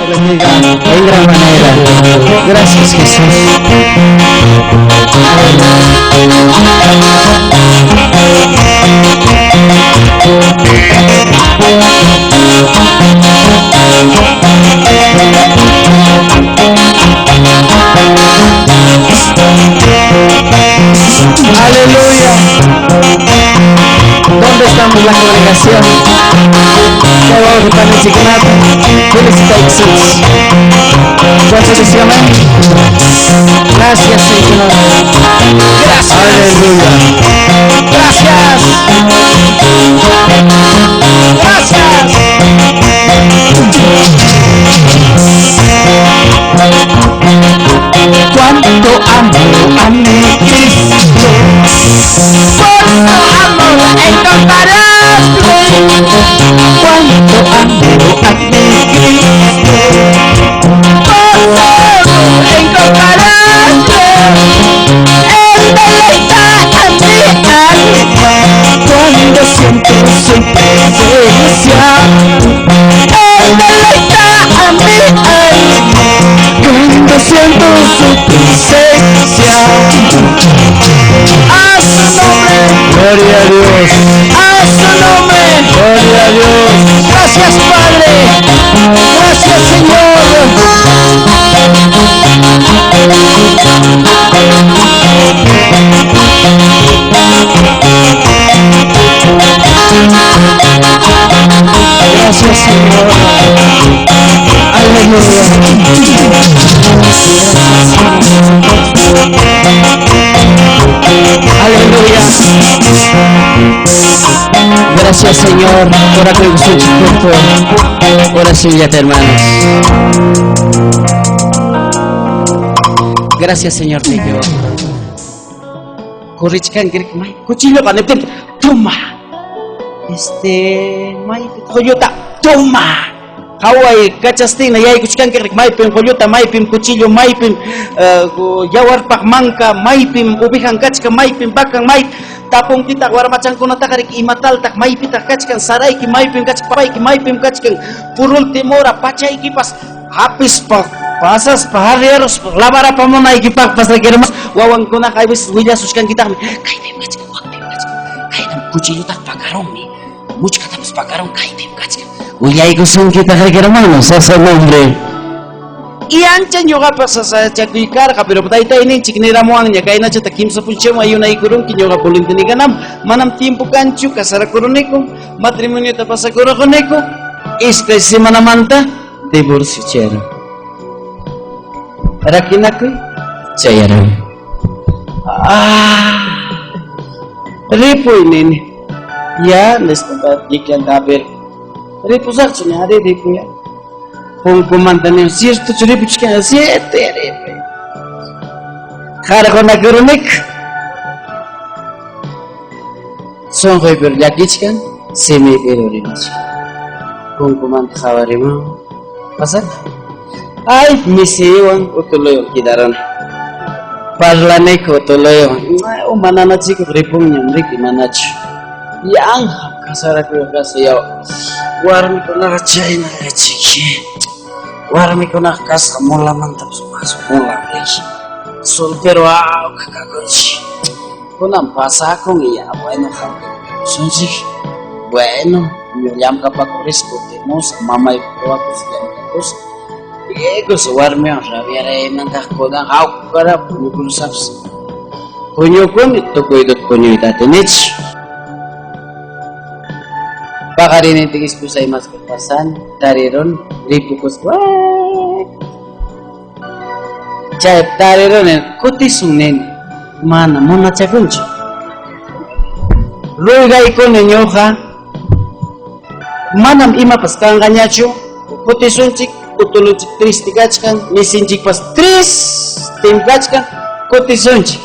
bendiga en gran manera. Gracias, Jesús. Aleluya. ¿Dónde estamos la congregación? Felicitations. ¿Cuántos dicen amén? Gracias, Señor. Gracias. Aleluya. Gracias. Gracias. Cuánto amo a mi Cristo. Por su amor incomparable. Cuánto amo a mi Cristo. Por su amor incomparable. Él deleita a mi alma. Cuando siento su presencia. Él deleita a mi alma. Cuando siento su presencia. A su nombre. Gloria a Dios. A su nombre. Gloria a Dios. Gracias, Padre. Gracias, Señor. Gracias, Señor. Aleluya. Aleluya. Gracias, Señor, por acoger su cuerpo. Ahora sí, ya te hermanos. Gracias, Señor, te digo. Corrichkan may cuchillo para toma. May joyota, toma. Hawai kachastina yaykuchkanki maypim qollota maypim cuchillo maypim yawarpaq manka maypim ubijan kachkan maypim vacan may tapunkitaq warmachankunataqa riki imataltaq maypitaq kachkan sarayki maypim kachkan papayki maypim kachkan por último hora pachaykipas hapispa pasaspa harriaruspa lavarapamunaykipaqpas riki hermanos wawankunaqa a veces willasushkankitaqmi kaypim kachkan wakpim kachkan kaynam cuchillotaq pakarunmi muchkatapas pakarun kaypim kachkan Willaykusunkitaq riki hermanos, a su nombre. Y ancha ñuqapas sasachakuykarqa, pero taytayninchik niramuwanña kaynachata kimsa punchawman ayunaykurunki ñuqa pulintinikanam manam tiempo kanchu casarakuruniku matrimoniota pasakuruniku iskay semanamanta divorcio chayaran. Rakinakuy chayaran. Ah, ripuy nini. Ya, nispa lliklanta hapir. Ripusaqchu ña, ari ripuy. Punkumanta nin, cierto ripuchkan, cierto ripuy. Qarqunakurunik. Sunquypi llakichkan, simiypi rimachkan. Punkumanta qhawarimun. Pasar. Ay, misiwan utuluywan quedaron. Parlaniku utuluywan. Mananachikuq ripunñam riki manachu. Yanqam casarakuyqa kasqa yaw. Warmikunaqa chayna chiki. Warmikunaqa kasqa mulamantapas mas mula riki. Soltero awka kakunchik. Kunan pasakun ya bueno sunchik. Bueno, llamkapakuq risqa kutimusaq mamaypa ruwakusqa llamkakusqa. Ecos warmiwan rabiaraymantaq kunan hawkara puñukurusaqpas. Puñukuni tukuyta puñuyta atinichu. Paqarinintin ispusaymasqa pasani tariruni ripukuspa. Chay tariruni kutisun nini mana munachakunchu. Ruegaykuni ñuqa manam imapas kanqañachu kutisunchik utulunchik triste kachkan misinchikpas tristem kachkan kutisunchik.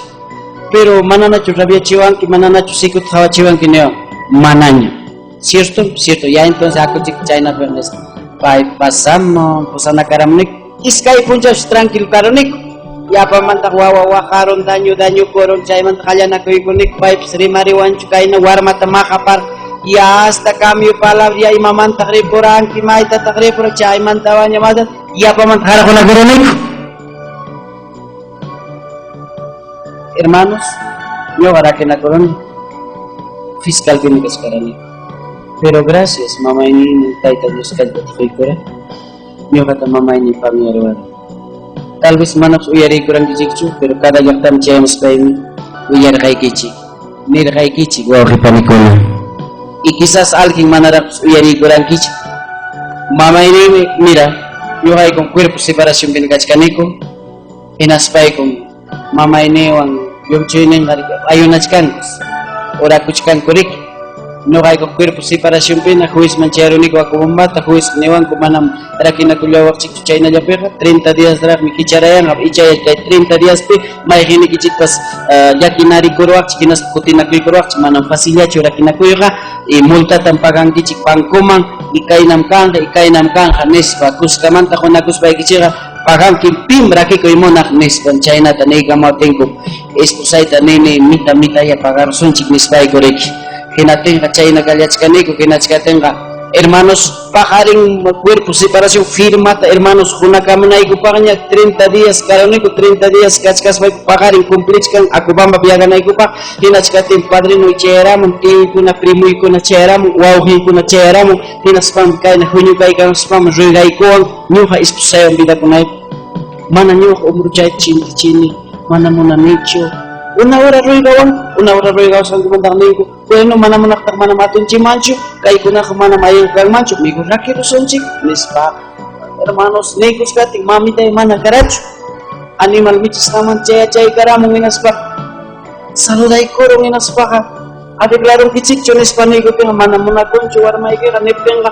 Pero mananachu rabiachiwanki mananachu sikuta qhawachiwanki niwan manaña. Cierto, cierto, ya entonces hakuchik chaynapi nispa. Pay pasamos pusanakaramniku iskay punchawsi tranquilo karuniku. Yapamantaq wawa waqarun daño daño kurun chaymanta qallanakuykunik paypas rimariwanchu kayna warmata maqapar Ya hasta cambio palabra ya imamantaq ripuranki, maytataq ripura, chaymantawaña mata yapamanta harqunakuruniku. Hermanos, ñuqa rakinakuruni, fiscal pimi kachkarani. Pero gracias mamayniyman Tayta Dios kallpata quykura, ñuqata mamayniy pamiyaruwara. Tal vez manapas uyariykurankichikchu, pero cada llaqtaman chayamuspaymi willarqaykichik, nirqaykichik wawqi panikuna. Y quizás alguien manaraqpas uyariykurankichik. Mamayniymi, mira, ñuqaykum cuerpo separacionpina kachkaniku, hinaspaykum mamayniywan llumchuyninqa ayunachkankus, orakuchkanku riki. Ñuqayku cuerpo separacionpina juezman chayaruniku Acobambata, juez niwanku manam rakinakullawaqchikchu chaynallapiqa, 30 díasraqmi kicharayanqa, icha kay 30 diaspi mayqiniykichikpas llakinarikuruwaqchik hinaspa kutinakuykuruwaqchik, manam facillachu rakinakuyqa, y multatam pagankichik bancoman, y kaynam kanqa, y kaynam kanqa nispa, kuskamanta qunakuspaykichikqa pagankim pim rakikuy munaq nispan chaynata niykamaptinku esposayta nini mita mitaya pagarusunchik nispayku riki. Hinaptinqa chayna kallachkaniku, hinachkatinqa hermanos paqarin cuerpo separación firmata hermanos hunakamunaykupaqña 30 días karuniku, 30 días kachkaspayku paqarin cumplichkan Acobamba viajanaykupaq, hinachkatin padrino chayaramun, tiyuykuna, primoykuna chayaramun, wawqiykuna chayaramun, hinaspam kayna huñukaykamuspam ruegaykuwan ñuqa esposaywan vidakunaypaq. Mana ñuqa umruchayta chintichini, mana munanichu. Una hora ruegawan, una hora ruegawasqankumantaq ninku, bueno, mana munaqtaq manam atinchikmanchu, kaykunaqa manam allin kanmanchu, mejor rakirusunchik nispa. Hermanos, niykuskatin mamitay mana karachu. Animal michisqanman chayachaykaramun hinaspa saludaykurun hinaspaqa arreglarunkichikchu nispa niykuptinqa mana munakunchu warmaykiqa niptinqa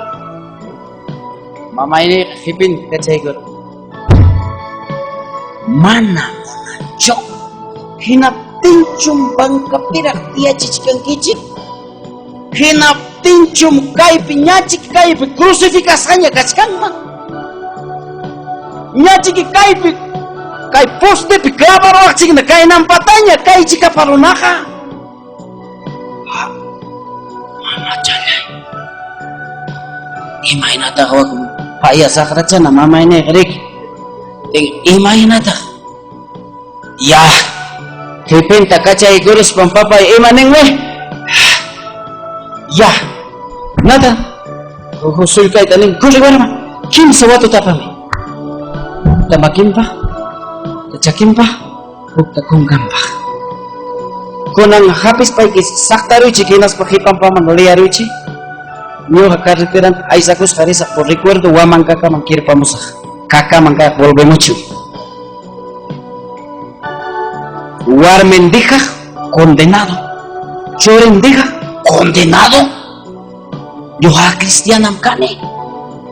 mamayniyqa qipinta kachaykurun. Mana munanchu. Hinaptinchum bancapiraq tiyachichkankichik? Hinaptinchum kaypi ñachik kaypi crucificasqaña kachkanman? Ñachiki kaypi kay postepi clavaruwaqchikna kaynampataña kay chikapa runaqa. Mamachallay, imaynataq wak paya saqrachana mamayniyqa riki? Imaynataq? Ya, qipinta kachaykuruspan papay ima ninmi? Ya, nada. Sullkayta nin, corre warma, kimsa watuta apami. Hukta makinpaq, hukta chakinpaq, hukta kunkanpaq. Kunan hapispayki saqtaruychik hinaspa qipanpaman liyaruychik. Ñuqa carreteranta aysakusqa risaq por recuerdo Huamancakaman kirpamusaq. Kakaman kaq volvemuchun. Warmin dijaq condenado, churin dijaq condenado. Ñuqa cristianam kani.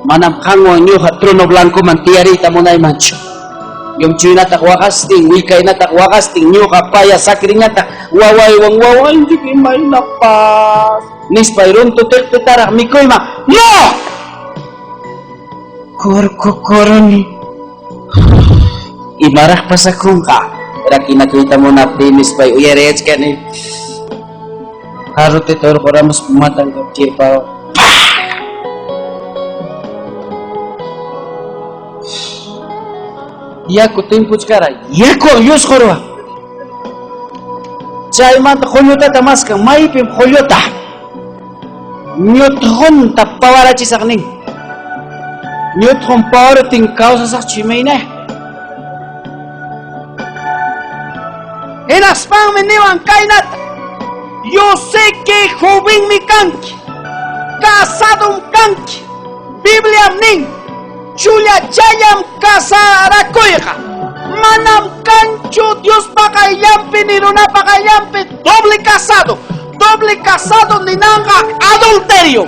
Manam qanwan ñuqa trono blancoman tiyariyta munaymanchu. Llumchuynataq waqastin, willkaynataq waqastin, ñuqa paya sakriñataq wawaywan wawanchik imaynapas nispay runtu tiqtitaraq mikuyman. ¡No! Kurkukuruni. Imaraq pasakunqa? Rakinakuyta munaptiy nispay uyariyachkani. Jarrotita hurquramuspa matanka chirpawan. Yaku timpuchkara, yakuwan llusqurwan. Chaymanta qullutata maskan, maypim qulluta? Ñutqunta pawarachisaq nin. Ñutqun pawarutin kawsasaqchu imayna? Hinaspanmi niwan kaynata, yo sé que jovenmi kanki, casadom kanki, Bibliam nin, chullachallam casarakuyqa, manam kanchu Diospa qayllanpi ni runapa qayllanpi doble casado. Doble casado ninanqa adulterio.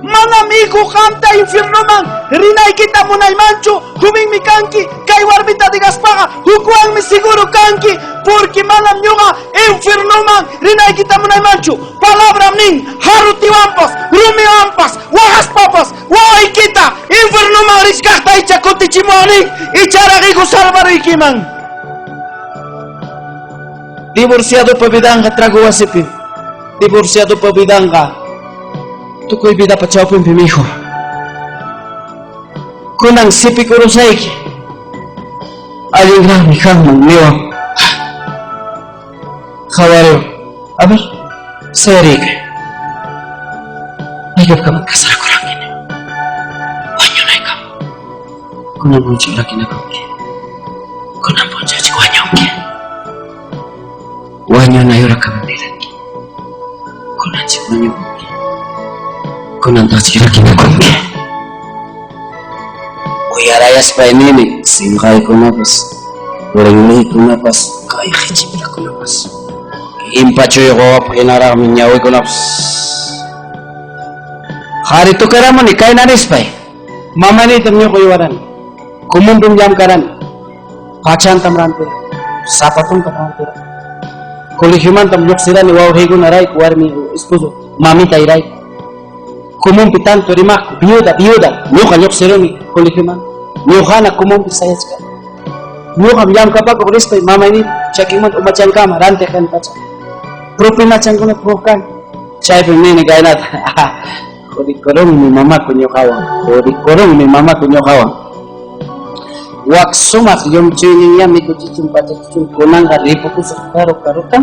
Manam hijo qamta infiernoman rinaykita munaymanchu, jovenmi kanki, kay warmita digaspaqa hukwanmi seguro kanki, porque manam ñuqa infiernoman rinaykita munaymanchu. Palabram nin, jarrutiwanpas, rumiwanpas, waqaspapas, wawaykita infiernoman richkaqta icha kutichimuwan icharaq hijo salvaruykiman. Divorciadopa vidanqa trago wasipi. Divorciadopa vidanqa tukuy vidapa chawpinpi, mijo. Kunan sipikurusayki. Allinraqmi kanman niwan. Qhawariwan. A ver, sayariyki. Haykapkaman casarakuranki? Wañunaykama. Kunan punchaw rakinakunki. Kunan punchawchik wañunki. Wañunay horakama vidanki. Kunanchik wañukunki. Kunantaqchik rakinakunki. Uyarayaspay nini sinqaykunapas, rinriykunapas, kay qichiplakunapas. Impachuy wawapa hinaraqmi ñawikunapas. Qhari tukaramuni kayna nispay. Mamaniytam ñuqa uywarani. Comunpim llamkarani. Pachantam rantirani. Zapatuntam rantirani. Colegiomantam lluqsirani wawqiykunarayku, warmi esposo mamitayrayku. Comunpi tanto rimaqku, viuda, viuda. Ñuqa lluqsiruni colegiomanta. Ñuqana comunpi sayachkani. Ñuqam llamkapakuq rispay mamayniyta chakinmanta umachankama rantiq kani pacha. Propinachankunata quq kani. Chaypim nini kaynata. Jodikurunmi mamaku ñuqawan. Jodikurunmi mamaku ñuqawan. Wak sumaq llumchuyninyá mikuchichun pachachichun kunanqa ripukusaq karu karuta.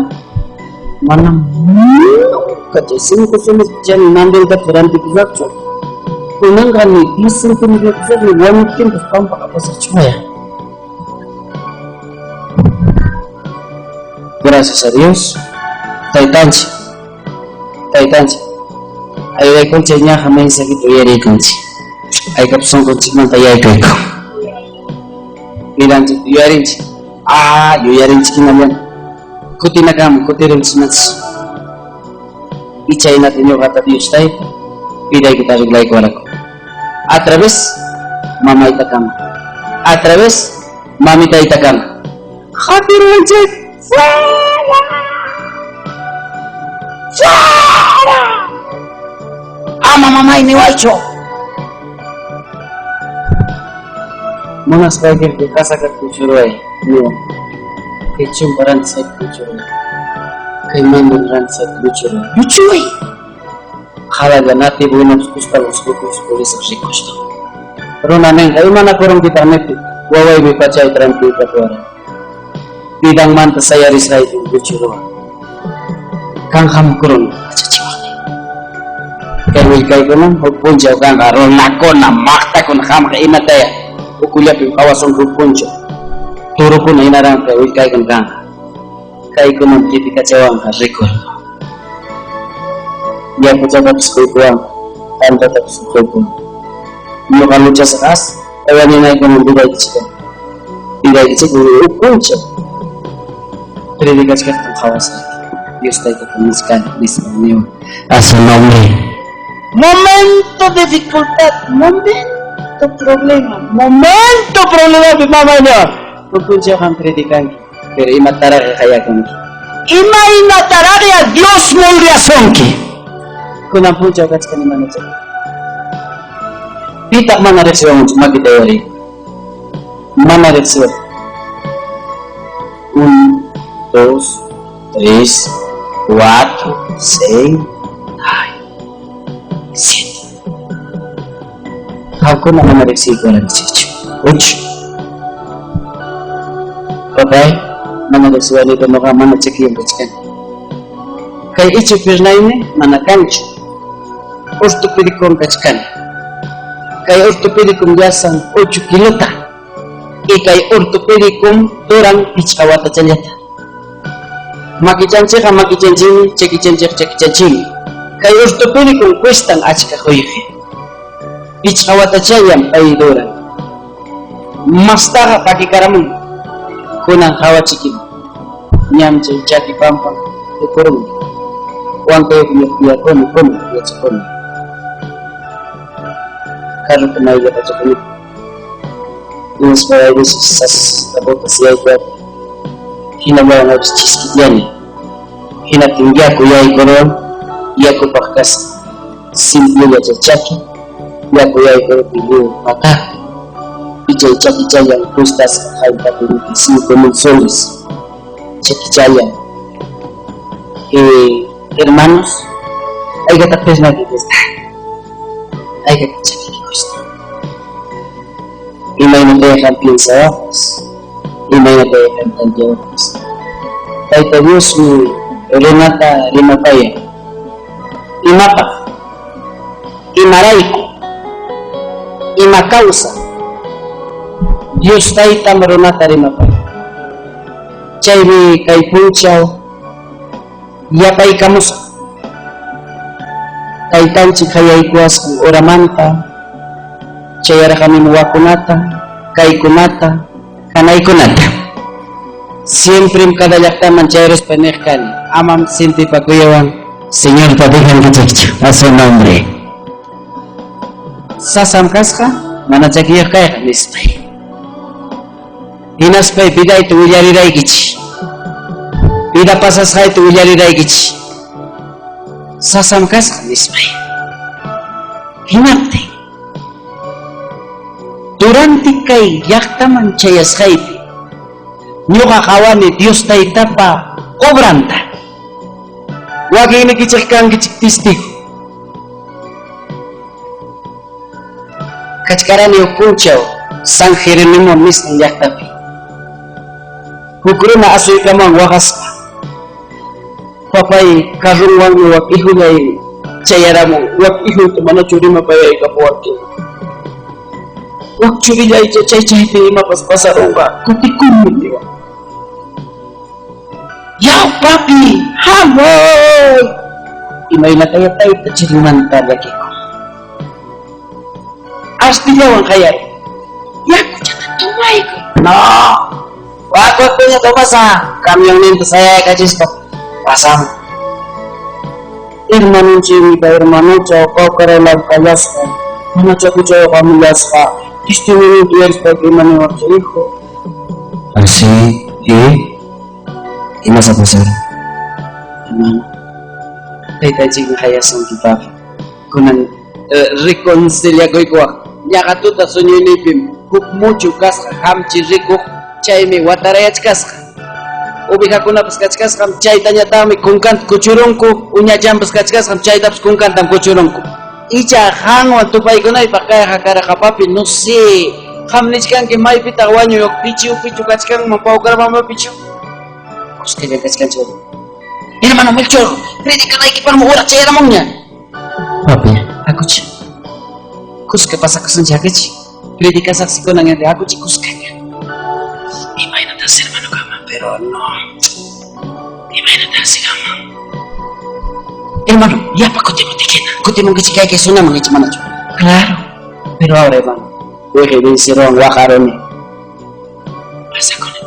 Manam nunca chay 5 soles chani mandiltapas rantikusaqchu. Kunanqa ni 10 céntimos ni wañuptinpas pampaq apasaqchu waya. Gracias a Dios. Taytanchik, taytanchik, ayudaykunchik ñaqa mensajita uyariykunchik. Haykap sunqunchikmanta yaykuyku. Vidanchik yuyarinchik. Ah, yuyarinchik hinallan. Kutinakama kutirinchik. Y chaynata ñuqata Dios tayta vidaykita arreglaykuwaraku. A través mamaytakama. A través mamitaytakama. Hapirunchik. Fuera! Fuera! Ama mamay niwaychu. Munasqaykipi kasakata kuchuruway niwan. Kay chumpa rantisqayta kuchuruway. Kay mandil rantisqayta kuchuruway. Lluchuway! Qhawalla nativo hinapas kustal usqukus purisaq rikushta. Runa ninqa imanakurunkitaq niptin wawaymi pachayta rantiykapuwaran. Vidanmanta sayarisqaypim lluchuruwan. Kan hamukuruni yachachiwaqniy. Kay willkaykunam huk punchaw kanqa runakuna, maqtakuna, qamqa imataya ukullapim qawasunki huk punchaw. Turukuna hinaraqmi kay willkaykuna kanqa. Kaykunam qipikachawanqa recuerdo. Yakuchatapas quykuwanqa, tantatapas quykuwanqa. Ñuqa luchasaq as, wañunaykunam vidaykichik. Vidaykichik huk punchaw. Predicachkaqtam qhawasayki. Dios taytata nichkani nispa niwan. A su nombre. Momento dificultad, momento problema, momento problema mamá niwan. Huk punchaw qam predicanki, pero imataraqya qayakunki. Imaynataraqya Dios moldeasunki. Kunan punchaw kachkani mana chay. Pitaq mana riqsiwanchu makita yuyariy. Mana riqsiwan. 1, 2, 3, 4, 6, 7. Qamkuna mana riqsiykuwankichikchu. 8. Papay, mana riqsiwanita ñuqa mana chakiywan kachkani. Kay ichu piernaymi mana kanchu. Ortopédico kachkani. Kay ortopédico llasan 8 kilota. Y kay ortopédico duran 5 watachallata. Makichanchikqa makichanchikmi, chakichanchik chakichanchikmi. Kay ortopédico cuestan achka quyqi. 5 watachallam pay duran. Mastaqa pakikaramun. Kunan hawachikim. Ñam chay chaki pampa tukurun. Huancayuqmi tiyakuni, kuni yachakuni. Carropa mayllata chakuni. Hinaspa hay veces sasasata botas yaykuwaptin. Hinallawan a veces chiskityani. Hinaptin yaku yaykuruwan, yakupaq kasqa. Simplella chay chaki, yaku yaykuruptin lliw pakaku. Y chay chakichallan cuestasqa hallp'api 5,000 soles. Chakichallan. Hermanos, haykataq pierna cuesta? Haykataq chakiyki cuesta? Imaynataya qam piensawaqpas? Imaynataya qam tanteawaqpas? Tayta Diosmi runata rimapayan. Imapaq? Imarayku? Ima causa? Dios Taytam runata rimapayan. Chaymi kay punchaw yapaykamusaq. Taytanchik qayaykuwasqan horamanta chayarqanim wakunata, kaykunata, kanaykunata. Siemprem cada llaqtaman chayaruspa niq kani, amam sintipakuyawan Señorta dejankichikchu a su nombre. Sasam kasqa, mana chakiyuq kayqa nispay. Hinaspay vidayta willariraykichik. Vida pasasqayta willariraykichik. Sasam kasqa nispay. Hinaptin durante kay llaqtaman chayasqaypi ñuqa qawani Dios Taytapa obranta. Wakinnikichik kankichik testigo. Kachkarani huk punchaw San Jerónimo nisqan llaqtapi. Huk runa asuykaman waqaspa. Papay carronwanmi wak hijullay chayaramun, wak hijuyta manachu rimapayaykapuwanki. Wak churillay chay chaypi imapas pasarunqa, kutikunmi niwan. Yaw papi, hamuy! Imaynataya tayta churinmanta llakikun. Astillawan qayay. Yakuchata tomaykuy. No! Wak wakpiña tomasa. Camionninta sayaykachispa pasamun. Hermanonchikmi hermanocha pawkaraylapi kallasqa, mana chakuchayuq hamullasqa, testimonioyta uyarispa ima niwaqcha hijo. Así, ¿y? ¿Qué vas a pasar? Hermano, taytanchikmi qayasunki papi. Kunan reconciliakuykuwaq. Ñaqa tuta suñuyniypim huk muchu kasqa hamchi rikuq, chaymi watarayachkasqa. Ovejakunapas kachkasqam, chaytañataqmi kunkanta kuchurunku, uñachampas kachkasqam, chaytapas kunkantam kuchurunku. Icha qanwan tupaykunaypaq kayqa karqa papi, no sé. Qam nichkanki maypitaq wañuy pichu pichu kachkanman pawkarpampa pichu. Kuskalla kachkanchik. Hermano Melchor, predicanaykipaqmi hora chayaramunña. Papi, hakuchi. Kuska pasakusunchik hakuchi. Predicasaqsi kunan hakuchi kuskaña. Imaynatas hermano kaman, pero no. Imaynatas kaman. Hermano, yapa kutimuntikina. Kutimunkichik kay kay sunaman icha manachu. Claro. Pero ahora, hermano, weqi venceruwan waqaruni. Pasakuni.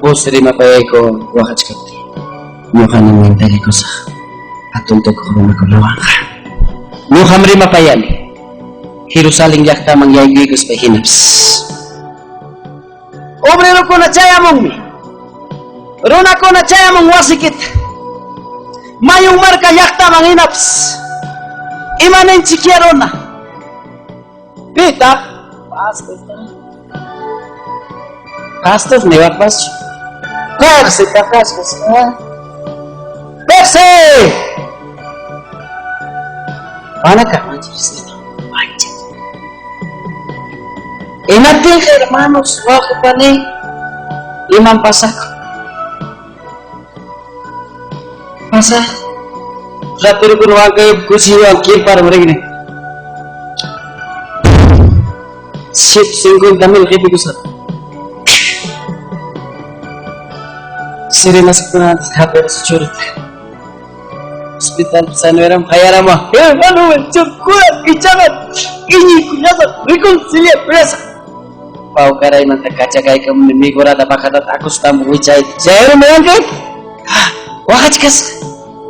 Vos rimapayayku waqachkaptiy. Ñuqanam intelikusaq. Hatun tukuq runakunawanqa. Ñuqam rimapayani. Jerusalén llaqtaman yaykuykuspa hinapas. Obrerokuna chayamunmi. Runakuna chayamun wasikita. Mayun marka llaqtaman hinapas. Imaninchik ya runa. Pitaq? Pastor. Pastor niwaqpaschu. Perse pakasqas. Perse! Mana kamanchik mancha. Hinaptinqa hermanos, wawqi pani, imam pasakun? Pasa. Rapirukuna wankayup cuchillowan kirparum ringni. 150,000 qipikusqa. Sirenas hapirus churita. Hospital sanoyram qayarama. Hermano Melchor, kunan ichaqa iñiykullasaq, reconciliakullasaq. Pawkaraymanta kachakaykamuni mikurata pakatata akustam wichayta. Chayrumi wankay. Waqachkasqa.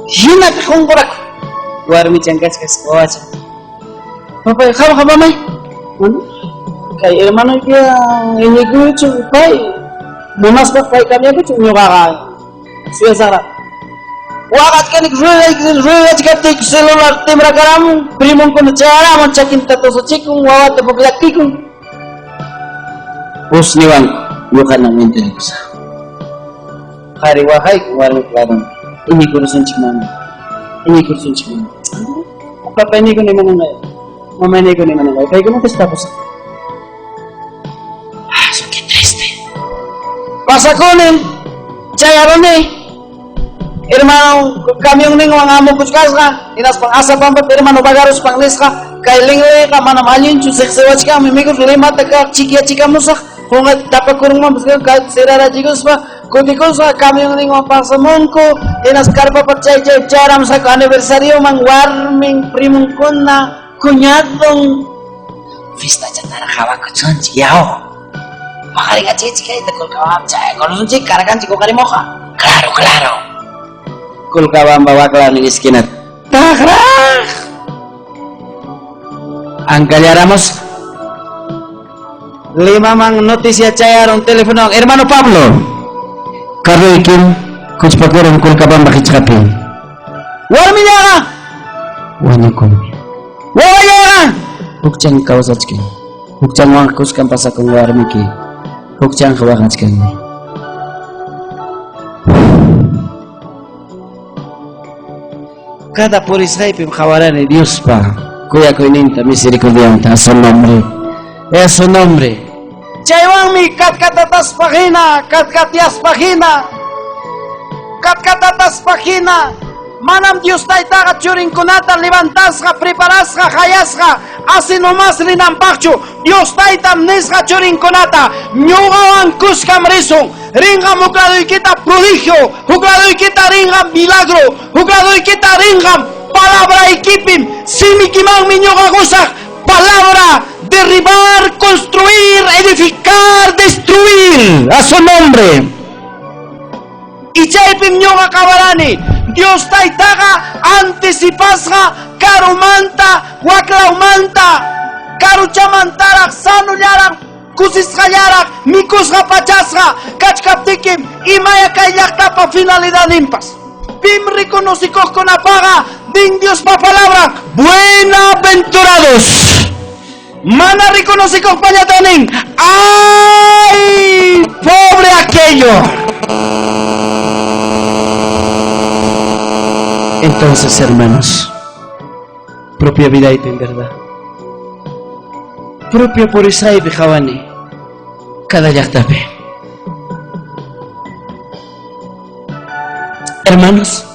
Hinapi qunquraku. Warmichan kachkasqa wawachan. Papay, qamqa mamay. Kay hermanoyki iñikuychu pay. Munaspa pay cambiakuchu ñuqaqa suyasaqraq. Waqachkani ruedachkaptiyki celular timrakaramun, primonkuna chayaramun, chakinta tusuchikun, wawata pukllakikun. Husniwanku, ñuqanam intelikusaq. Qhari waqaykun, warmi ladunpi. Iñiykurusunchik mama. Iñiykurusunchik mama. Papayniykuna imananqaya. Mamayniykuna imananqaya. Paykunatas tapusaq. Ah, qué triste. Pasakunim, chayaruni. Hermano, camionninwan amukuchkasqa, hinaspan Azapampapi hermano vagaruspan nisqa, kay linliqa manam allinchu siqsiwachkanmi, mikur Limata kaq chikyachikamusaq, qunqayta tapakurunmanpas kay sirarachikuspa kutikusqa camionninwan pasamunku, hinas karpapa chay chay chayaramusqaku aniversarioman warmin, primonkuna, cuñadon, fiestachataraq hawakuchunchik yaw. Paqarinachikchik kayta Colcabamba chay kurusunchik karqanchik uqarimuqqa. Claro, claro. Colcabamba waklawnin esquina. Taqraq. Ancallaramos. Limaman noticia chayarun teléfono. Hermano Pablo. Carroykim kuchpakuran Colcabamba qichqapi. Warmillaqa. Wañukunmi. Wawallaqa. Hukchan kawsachkan. Hukchanwan kuskan pasakun warmiki. Hukchanqa waqachkanmi. Cada purisqaypim qhawarani Diospa kuyakuyninta, misericordianta, a su nombre. A su nombre. Chaywanmi katkatataspa hina, katkatiaspa hina, katkatataspa hina, manam Dios taytaqa churinkunata levantasqa, preparasqa, hayasqa, así nomás rinanpaqchu. Dios taytam nisqa churinkunata, ñuqawan kuskam risun, rinqam hukladuykita prodigio, hukladuykita rinqam milagro, hukladuykita rinqam palabraykipim, simikimanmi ñuqa qusaq, palabra, derribar, construir, edificar, destruir, a su nombre. Y chaypim ñuqa qawarani, Dios taytaqa anticipasqa karumanta, waklawmanta, karuchamantaraq, sanullaraq, kusisqallaraq, mikusqa pachasqa, kachkaptikim imaya kay llaqtapa finalidadninpas. Pim reconocikuqkunapaqa din Diospa palabra, buenaventurados. Mana reconocikuqpañatanin, ay, pobre aquello. Entonces, hermanos, propia vida y en verdad. Propio por Israel qhawani, cada llaqtapi. Hermanos,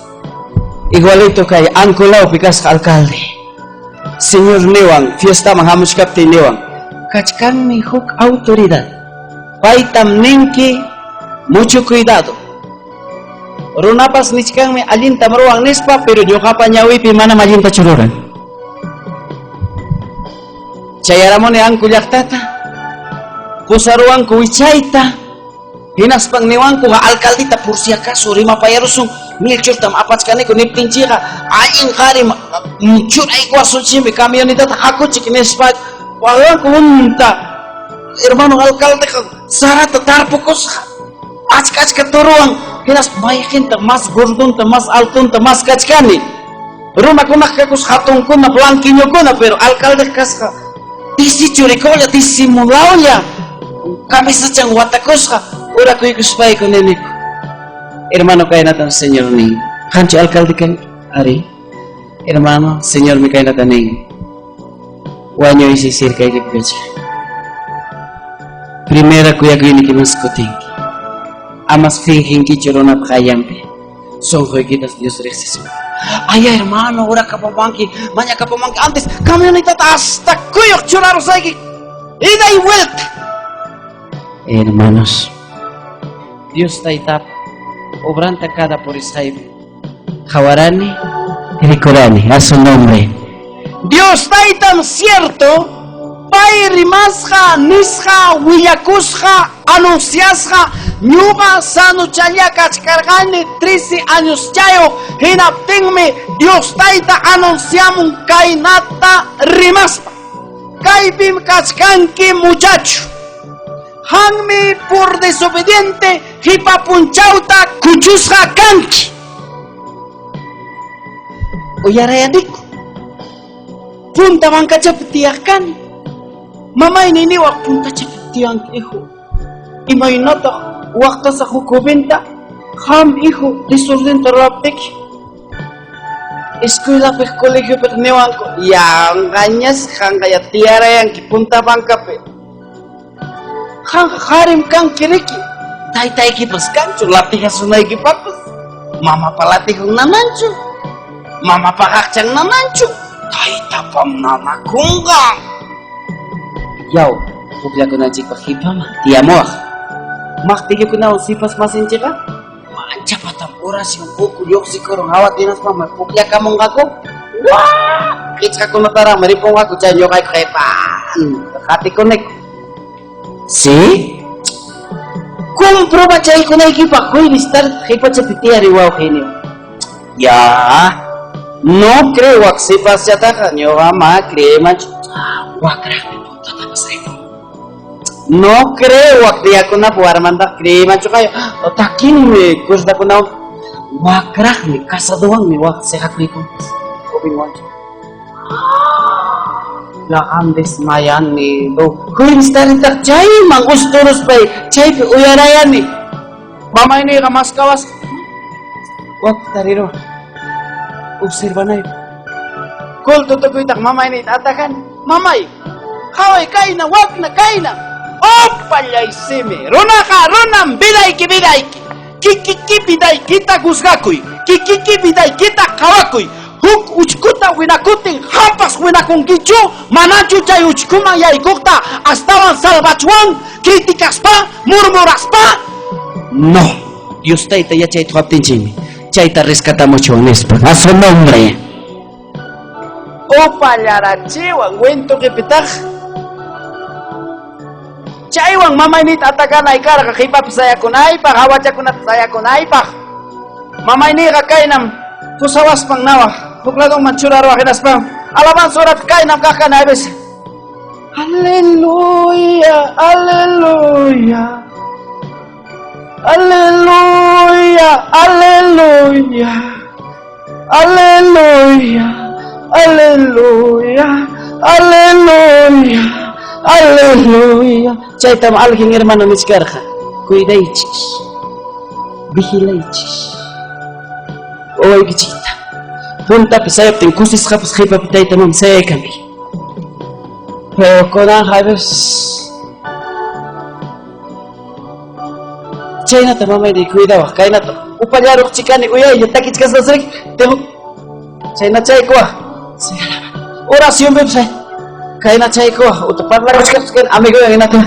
igualito kay Ancolawpi kasqa alcalde. Señor niwan, fiestaman hamuchkaptiy niwan, kachkanmi huk autoridad. Paytam ninki, mucho cuidado. Runapas nichkanmi allintam ruwan nispa, pero ñuqapa ñawipi manam allintachu ruran. Chayaramuni Anco llaqtata, pusaruwanku wichayta, hinaspan niwankuqa alcaldita por si acaso rimapayarusun, Melchortam apachkaniku niptinchikqa allin qarim churaykuwasunchikmi camionetata hakuchik nispa wawanku unta hermano alcaldeqa sarata tarpukusqa achka achka torowan hinaspa mayqinta más gordonta más altonta más kachkani runakunaqa kakusqa hatunkuna blanquiñokuna pero alcaldeqa kasqa tisichurikulla disimulawlla camisachan watakusqa urakuykuspayku niniku hermano kaynatam señor nin qanchu alcalde kanki ari hermano señor mi kaynata nin wañuysi sirkaykipi kachkan primera kuyakuynikimas kutinki amas finginkichu runap qayllanpi sunquykitas Dios riqsisun ay hermano urakapamanki mañakapamanki antes camionetata hasta kuyuq churarusayki ida y vuelta. Hermanos, Dios taytap obranta cada purisqaypi qhawarani rikurani a su nombre. Dios taytam cierto pay rimasqa nisqa willakusqa anunciasqa ñuqa sanuchalla kachkarqani 13 años chayuq hinaptinmi Dios tayta anunciamun kaynata rimaspa kaypim kachkanki muchacho hanmi por desobediente hipapunchawta kuchusqa kanki uyarayaniku punta mankachapi tiyaq kani mamayni niwaq puntachapi tiyanki hijo imaynataq waqtasaq huk jovinta Qam, hijo, desordenta ruwaptiki, escuelapiq colegiopiq niwanku, yanqañas qanqa ya tiyarayanki punta bancapi. Qanqa qarim kanki riki, taytaykipas kanchu latijasunaykipaqpas, mamapa latijun nananchu, mamapa qaqchan nananchu, taytapam nanakunqa. Yaw, pukllakunanchikpaq qipaman tiyamuwaq. Maqtillukunawan sipas masinchikqa anchapatam oración uku lluqsikurun hawa hinaspam pukllakamunqaku. Waa! Qichqakunataraqmi ripunqaku chay ñuqayku qipan qatikuniku. Sí? Comprobachaykunaykipaq jueves tarde qipachapi tiyari wawqiyniy. Ya, no creo wak sipaschataqa ñuqa ma creemanchu. Wakraqmi puntatapas ripun. No creo wak diakunapa warmantaqa creemanchu qaya. Takinmi kurdakunawan wakraqmi casadowanmi wak siqakuykunpas. Jovenwanchu. Ya qam desmayani. Jueves tardetaq chayman usturuspay chaypi uyarayani. Mamayniyqa maskawasqa. Wak tariruwan. Observanaypaq. Culto tukuytaq mamayniyta atajani. Mamay, qhaway kayna, wakna kayna. Opallay simi. Runaqa runam vidayki vidayki. Kikiki vidaykita juzgakuy. Kikiki vidaykita qhawakuy. Huk uchkuta winakutin qampas winakunkichu? Manachu chay uchkuman yaykuqta astawan salvachwan criticaspa, murmuraspa? No. Dios tayta yachayta qaptinchikmi chayta rescatamuchwan nispa. A su nombre. Upallarachiwan wintuqipitaq. Chaywan mamayniyta atakanay karqa qipapi sayakunaypaq, hawachakunata sayakunaypaq. Mamayniyqa kaynam pusawaspan nawaq huk ladonman churaruwaq hinaspa alabanza horapi kaynam kaq kana a veces. Aleluya, aleluya. Aleluya, aleluya. Aleluya, aleluya, aleluya, aleluya. Chaytam alguien hermano nichkarqa. Cuidaychik, vigilaychik. Wawaykichikta. Puntapi sayaptin kusisqapas qipapi tayta mama sayaykanki. Pero kunanqa a veces chaynata mamayni cuidawaq, kaynata upallaruq chikani uyaylla takichkasqasriki tengo chayna chaykuwaq. Oracionpipas kayna chaykuwaq, uta parlakuchkaspas kayna amigoyan hinata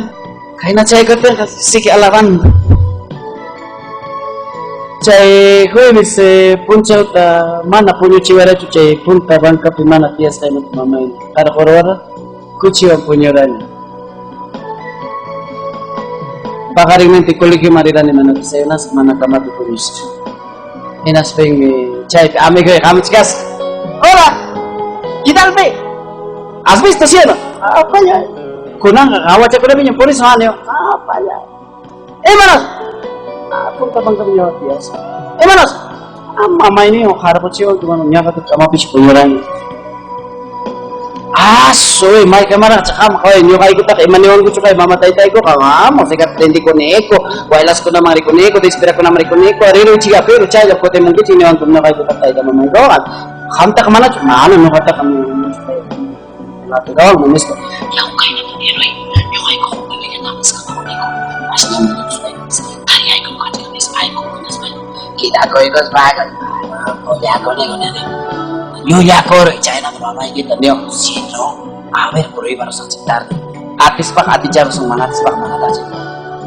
kayna chaykuptinqa sigue alabando. Chay jueves punchawta mana puñuchiwarachu chay punta bancapi mana tiyasqaymanta mamayni qarquruwara kuchiwan puñurani. Paqarinninpi colegioman rirani mana desayunasqa, mana camapi puñusqa. Hinaspinmi chaypi amigoy hamuchkasqa. Hola, ¿qué tal fe? ¿Has visto, sí o no? Ah, paya. Kunanqa hawachakunapiñam purisun, ah, niwan. Ah, paya. Hermanos. Ah, punta bancapi ñawpa tiyasqa. Hermanos. Ah, mamayniywan qarquchiwanki, mana ñaqata camapichu puñurani. Ah, soy maykamaraq qam qaway ñuqaykutaqa ima niwankuchu qay mama taytaykuqa vamos prendikuniku waylaskunaman rikuniku despirakunaman rikuniku riruchiga pero chaylla kutimunkichik niwanku ñuqaykutaqa tayta mamaykuqa qamtaqa manachu mana ñuqataqa latigawanmi nispa yaw kaynata niruy ñuqayku familiatapas kamamuniku tariyaykum kachkan nispayku nispayku quedakuykuspa pullakuniku nini llullakuruy chaynata mamaykita niwan sí no a ver pruebarusaqchik tarde atispaq aticharusun mana atispaq manatachik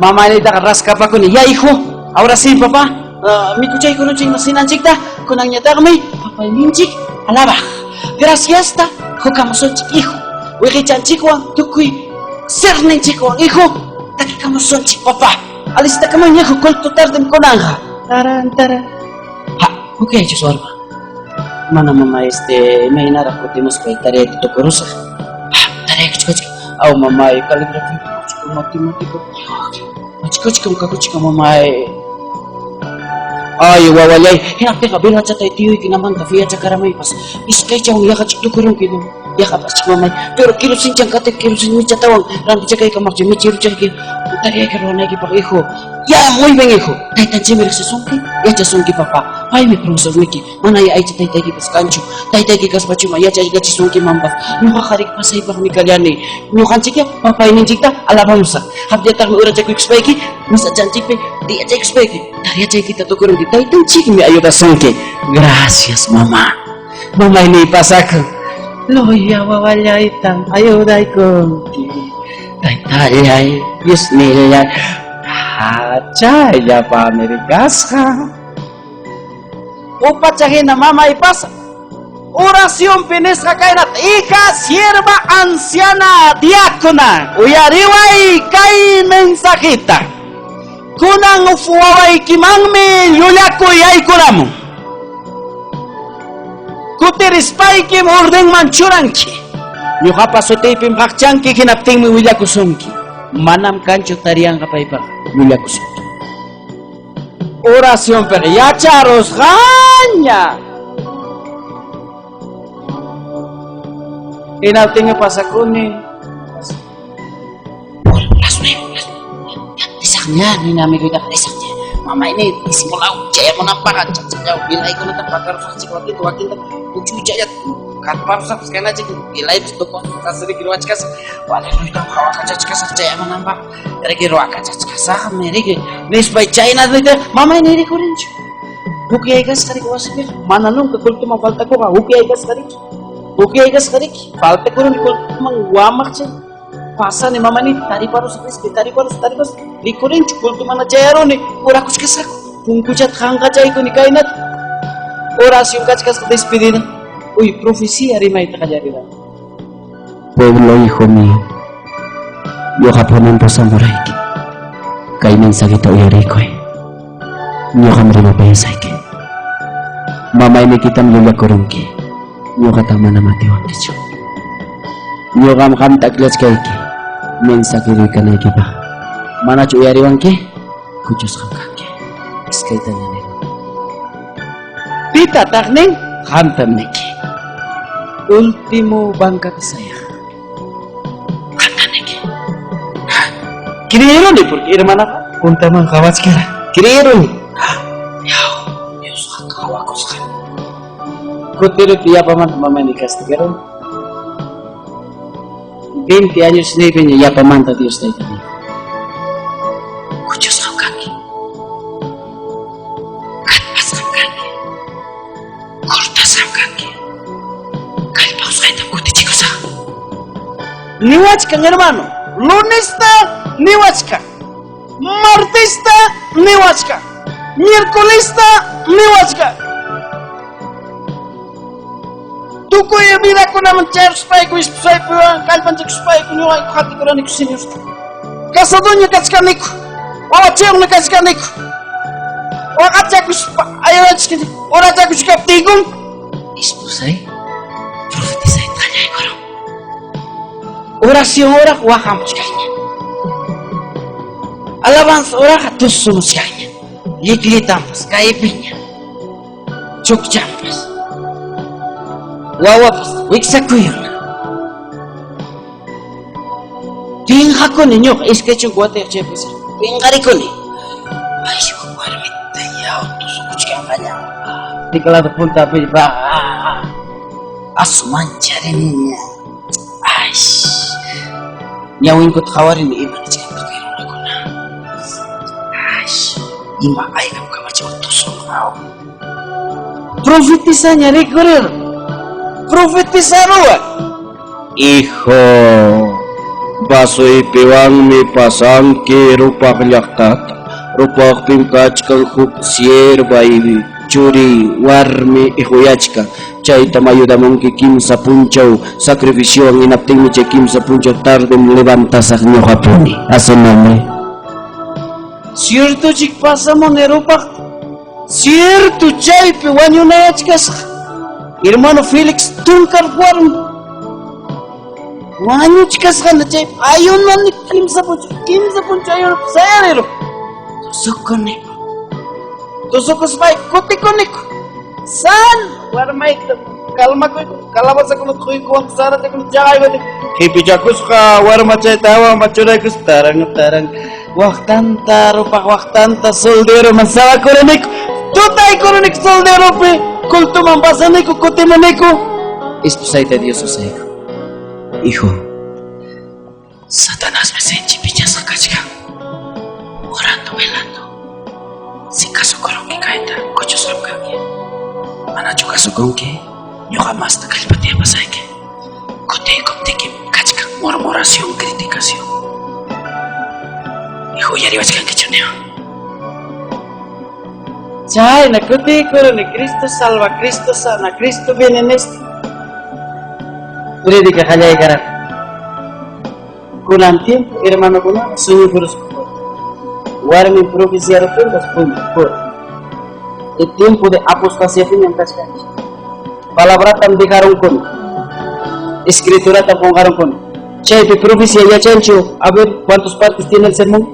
mamayniytaqa raskapakuni ya hijo ahora sí papá mikuchaykurunchikmi sinanchikta kunanñataqmi papayninchik alabaq graciasta qukamusunchik hijo wiqichanchikwan tukuy serninchikwan hijo takikamusunchik papá alistakamuy hijo culto tardem kunanqa taran taran ha hukaychus warma mana mama este imaynaraq kutimuspay tareyta tukurusaq ha tareykuchkachka aw mamay caligrafía kuchka matemática kuchkachkam kakuchka mamay ay wawallay hinaptinqa velachatay tiyuyki namanta fiachakaramaypas iskaychawan yaqachik tukurunki. Yaqapaschik mamay, pero kirusinchan kati kirusin michatawan rantichakaykamaqchi michiruchayki tariyayki ruwanaykipaq hijo. Ya, muy bien hijo. Taytanchikmi riqsisunki, yachasunki papá. Paymi profesorniki. Mana ya aycha taytaykipas kanchu. Taytayki kaspachuma yachaykachisunkimanpas. Ñuqaqa riki pasaypaqmi kallani. Ñuqanchikya papayninchikta alabamusaq. Qamllataqmi urachakuykuspayki misachanchikpi tiyachaykuspayki tariyachaykita tukurunki. Taytanchikmi ayudasunki. Gracias, mamá. Mamayniy pasakun. Loya wawallaytam ayudaykunki. Taytallay, Diosnillay. Chayllapaqmi rikasqa. Upacha hina mamay pasa. Oracionpi nisqa kaynata, hija, sierva, anciana, diácona, uyariway kay mensajita. Kunan wawaykimanmi llullakuy yaykuramun. Kutirispaykim ordenman churanki. Ñuqapa sutiypim qaqchanki hinaptinmi willakusunki. Manam kanchu tariyanqa paypaq llullakusunki. Oracionpiqa yacharusqaña. Hinaptinmi pasakuni. Risaqña, nini amiguytaqa risaqña. Mamayni disimulaw chayamunanpaqqa chachallaw vilaykunata pakarusaqchik wakinta wakinta uchuychalla karparusaqpas kanachik vilaypas tukusaq riki ruwachkasaq waleruytam qhawakachachkasaq chayamunanpaq riki ruwakachachkasaqmi riki nispay chayna mamayni rikurinchu. Hukyay kasqa riki wasipiqa mana nunca cultuman faltakuqa hukyay kasqa riki. Hukyay kasqa riki faltakuruni cultuman wamaqchay. Pasani mamayni tariparusaq nispa tariparusaq tariparusaq rikurinchu cultumana chayaruni orakuchkasqaku punkuchata qanqachaykuni kaynata oración kachkasqa despedida uy profecía rimayta qallarirani. Pueblo hijo mío, ñuqapunim pusamurayki. Kay mensajeta uyarikuy. Ñuqam rimapayasayki. Mamaynikitam llullakurunki. Ñuqata manam atiwankichu. Ñuqam qamta akllachkayki mensajero kanaykipaq. Manachu uyariwanki? Kuchusqam kanki. Iskaytaña niruni. Pitataq nin? Qamtam niki. Último bancata sayaq. Qamtam niki. Creeruni porque hermanaqa puntaman qawachkara. Creeruni. Yaw, Diosqa qawakusqa. Kutirupi yapamanta mamayni castigaron. 20 años niypiña yapamanta Dios tayta nin. Kuchusqam kanki. Katpasqam kanki. Cortasqam kanki. Kallpaqusqaytam kutichikusaq. Niwachkan hermano, lunesta niwachkan, martesta niwachkan, miércolesta niwachkan. Tukuy vidakunaman chayarusqayku, esposaypiwan kallpanchakuspayku ñuqayku qatikuraniku Señorta. Casadoña kachkaniku, wawachayuqña kachkaniku. Waqachakuspa ayudachiskani, orachakuchkaptiykum esposay profetizayta qallaykurun. Oración oraqa waqamuchkanña. Alabanza oraqa tusumuchkanña. Lliklitampas kaypiña. Chukchampas. Wawapas wiksakuyuna. Pinqakuni ñuqa 20 watayuq chaypas pinqarikuni. Ay, warmita yaw tusukuchkanqaña. Teclado puntapi asu manchariniña. Ay, ñawinkuta qhawarini ima nichkan tukuy runakuna. Ay, ima aykam kamachiwan tusunqa. Profetizaña rikurir. Profetizaruwan. Hijo, vasoypiwanmi pasanki rupaq llaqtata. Rupaqpim kachkan huk sierva churi warmi hijuyachkan. Chaytam ayudamunki kimsa punchaw sacrificiowan hinaptinmi chay kimsa punchaw tardem levantasaq ñuqapuni. A su nombre. Cierto chik pasamuni rupaq. Cierto chaypi wañunayachkasqa. Hermano Félix Tunkar warmi. Wañuchkasqana chay ayunani kimsa punchaw ayunap sayariru. Tusukuniku. Tusukuspay kutikuniku. San warmayta Kalmakuyku, calabazakunata quykuwanku, sarachakunata chaqaykuti. Qipichakusqa warmachayta hawaman churaykus taran taran. Waqtanta rupaq waqtanta solderoman sawakuruniku. Tutaykuruniku solderopi, cultoman pasaniku, kutimuniku. Esposayta Dios usayku. Hijo, Satanasmi sinchi piñasqa kachkan. Orando, velando. Si kasukurunki kayta, kuchusqam kanki. Manachu kasukunki, ñuqa masta kallpata yapasayki. Kutiykuptikim kachkan murmuración, criticación. Hijo, uyariwachkankichu niwan? Chayna kutiykuruni, Cristo salva, Cristo sana, Cristo viene en esto. Predica qallaykarani. Kunan tiempo hermanokunaqa suñukuruspa warmi profeciaruptinpas pun. El tiempo de apostasía piñam kachkanchik. Palabratam dejaronkuna. Escrituratam qunqarunkuna. Chaypi profecía yachanchu, a ver cuántas partes tiene el sermón.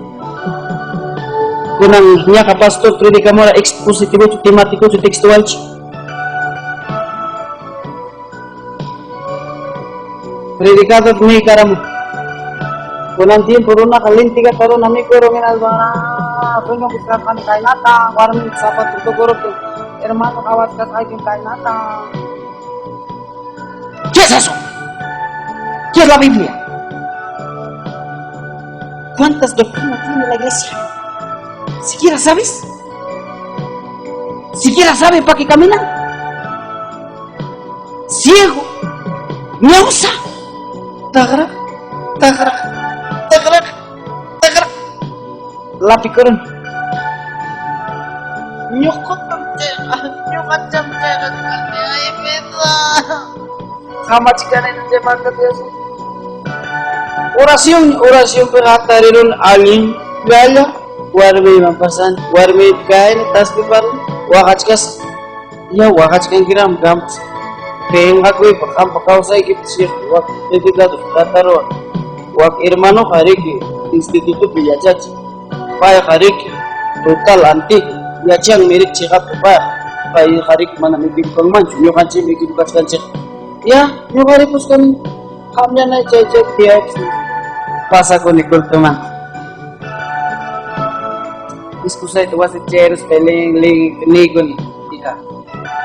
Kunan ñaqa pastor predicamora expositivochu, temáticochu, textualchu. Predicador niykaramu. Kunan tiempo runaqa lentigata runa mikurun hinaspa sueñopi karqani kaynata, warmi zapato tukuruptin, hermano qawachkasqaykim kaynata. ¿Qué es eso? ¿Qué es la Biblia? ¿Cuántas doctrinas tiene la iglesia? ¿Siquiera sabes? ¿Siquiera saben para qué caminan? Ciego, ñawsa, tagra, tagra, tagra, tagra. Lapikurun. Ñuqatam chayqa, ñuqacham chayqa kani, ay vida. Hamachkani chaymanta Dios. Oración, oración piqa hatarirun allin llalla warmiyman pasani, warmiypi kayna taspi parlan, waqachkasqa. Ya waqachkankiram qampas. Pinqakuypaq qampa kawsaykipi wak predicador trataruwan. Wak hermanoqa riki institutopi yachachin. Payqa riki total antiguo, yachanmi riki chiqapta payqa. Payqa riki manam equivocanmanchu, ñuqanchikmi equivocachkanchik. Ya, ñuqa ripusqani, qamllanay chay chay tiyaypas. Pasakuni cultoman. Esposayta wasipi chayaruspa niykuni, hija,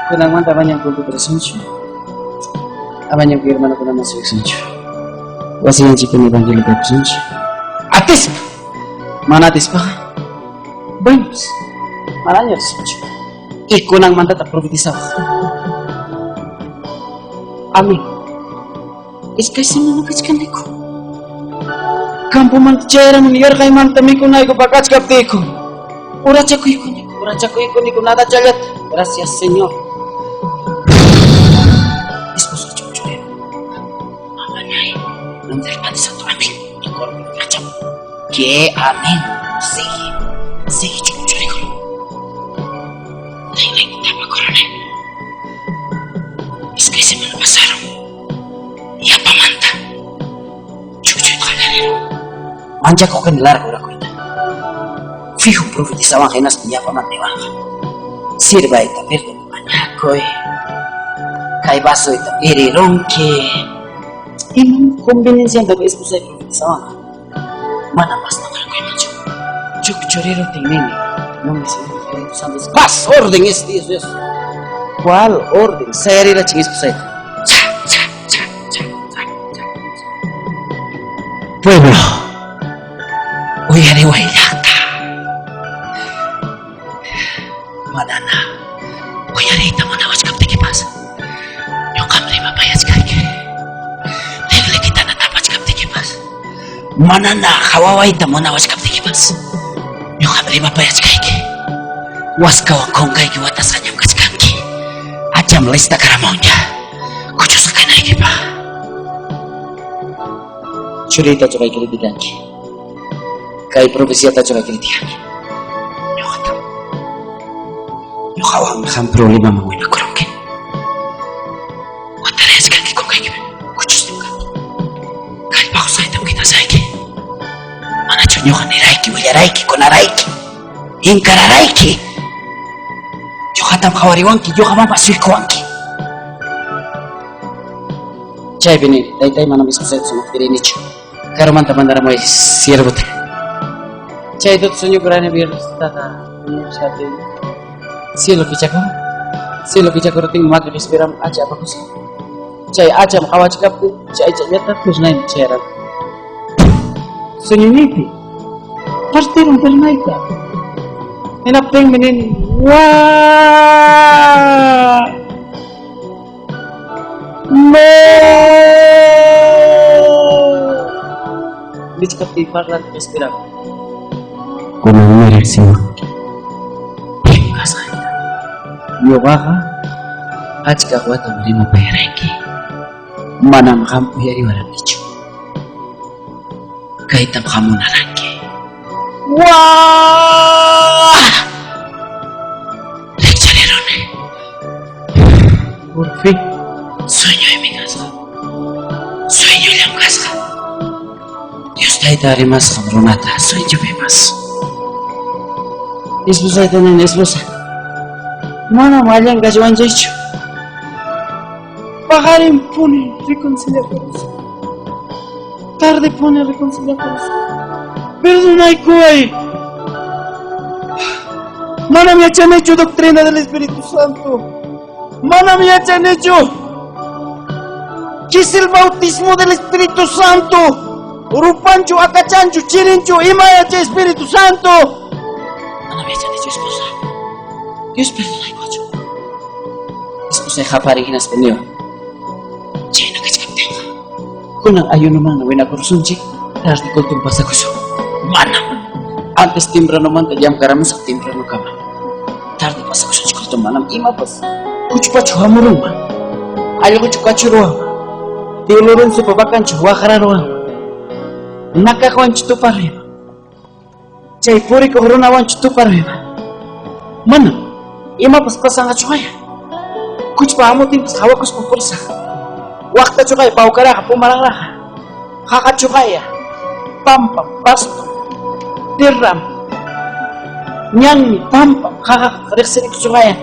kunanmanta amañam cultota risunchu. Amañam kay hermanokunaman suyusunchu. Wasillanchikpimi evangelio kapusunchik. Atispa, mana atispaqa, bueno, pues, manaña risunchu. Y kunanmantataq profetizawaq. Amén. Iskay semana kachkaniku. Campomanta chayaramuni yarqaymanta mikunaykupaq kachkaptiyku. Urachakuykuniku, urachakuykuniku nada challata. Gracias, Señor. Esposo chukchurero. Mamanay, nombre del Padre Santo. Amén. ¿Qué? Amén. Sigue, sigue chukchuriko. Tapa corone. Iskay semana pasaron. Yapamanta. Chukchuyta qallariro. Manchakuq kani larga orakuyta. Fijo profetizawan hinaspa yapamanta niwanqa. Sirvayta perdón mañakuy. Kay vasoyta irirunki. Imam conveniencianta esposay profetizawanqa. Mana más naqarkuymanchu. Chukchurirutin nini. Nombre Señor Espíritu Santo. Paz, orden es Dios, Dios. ¿Cuál orden? Sayarirachin esposayta. Cha, cha, cha, cha, cha, cha. Pueblo, uyariway llaqta. Manana, uyariyta munawachkaptikipas, ñuqam rimapayachkayki. Liqlikitana tapachkaptikipas, manana hawawayta munawachkaptikipas, ñuqam rimapayachkayki. Waskawan kunkayki watasqañam kachkanki. Acham listakaramunña. Kuchusqa kanaykipaq. Churiyta churay criticanki. Kay profeciata churay criticanki. Ñuqatam. Ñuqawanmi qam problemaman winakurunki. Watarayachkanki kunkaykipi. Kuchusqam kanki. Kallpa qusqaytam quitasayki. Manachu ñuqa nirayki, willarayki, kunarayki, inkararayki. Ñuqatam qhawariwanki, ñuqamanpas suykuwanki. Chaypi nini, taytay manam esposayta sumaqtirinichu. Karumanta mandaramuway siervota. Chay tuta suñukurani viernes tutaqa puñuchkaptin cielo kichakun. Cielo kichakuruptinmi maki qispiram hacha apakusqa. Chay hacham qawachkaptin chay hachallata piernayman chayarani. Suñuyniypi partirun piernayta. Hinaptinmi nini, ¡Waa! ¡No! Nichkaptiy parlanta qispiramun. Kunanmi riqsiwanki pim kasqayta. Ñuqaqa achka watam rimapayaranki. Manam qam uyariwarankichu. Kaytam qam munaranki. ¡Waa! Rikchariruni. Por fin. Sueñoymi kasqa. Sueñollam kasqa. Dios Tayta rimasqam runata sueñopipas. Esposayta nini, esposa. Manam allin kachwanchikchu. Paqarinpuni reconciliakurusun. Tardepuni reconciliakurusun. Perdonaykuway. Manam yachanichu doctrina del Espíritu Santo. Manam yachanichu. ¿Qué es el bautismo del Espíritu Santo? Rupanchu, akachanchu, chirinchu, ima yacha Espíritu Santo. Manam yachanichu, esposa. Dios perdonaykuwachun. Esposay qaparin hinaspa niwan. Chayna kachkaptinqa. Kunan ayunomanta winakurusunchik, tarde cultum pasakusun. Manam. Antes tempranomanta llamkaramusaq tempranokama. Tarde pasakusunchik cultum manam imapas. Kuchpachu hamurunman. Allquchu kachuruwanman. Tío Lorenzopa vacanchu waqraruwanman. Nakaqwanchu tuparuyman. Chay purikuq runawanchu tuparuyman. Manam. Imapas pasanqachuqaya. Kuchpa hamutinpas hawakuspa purisaq. Waqtachuqaya pawkaraqa pumaranraqa. Qaqachuqaya. Pampam, pasto, tierram, ñanmi, pampam, qaqaqa riqsinikuchuqaya.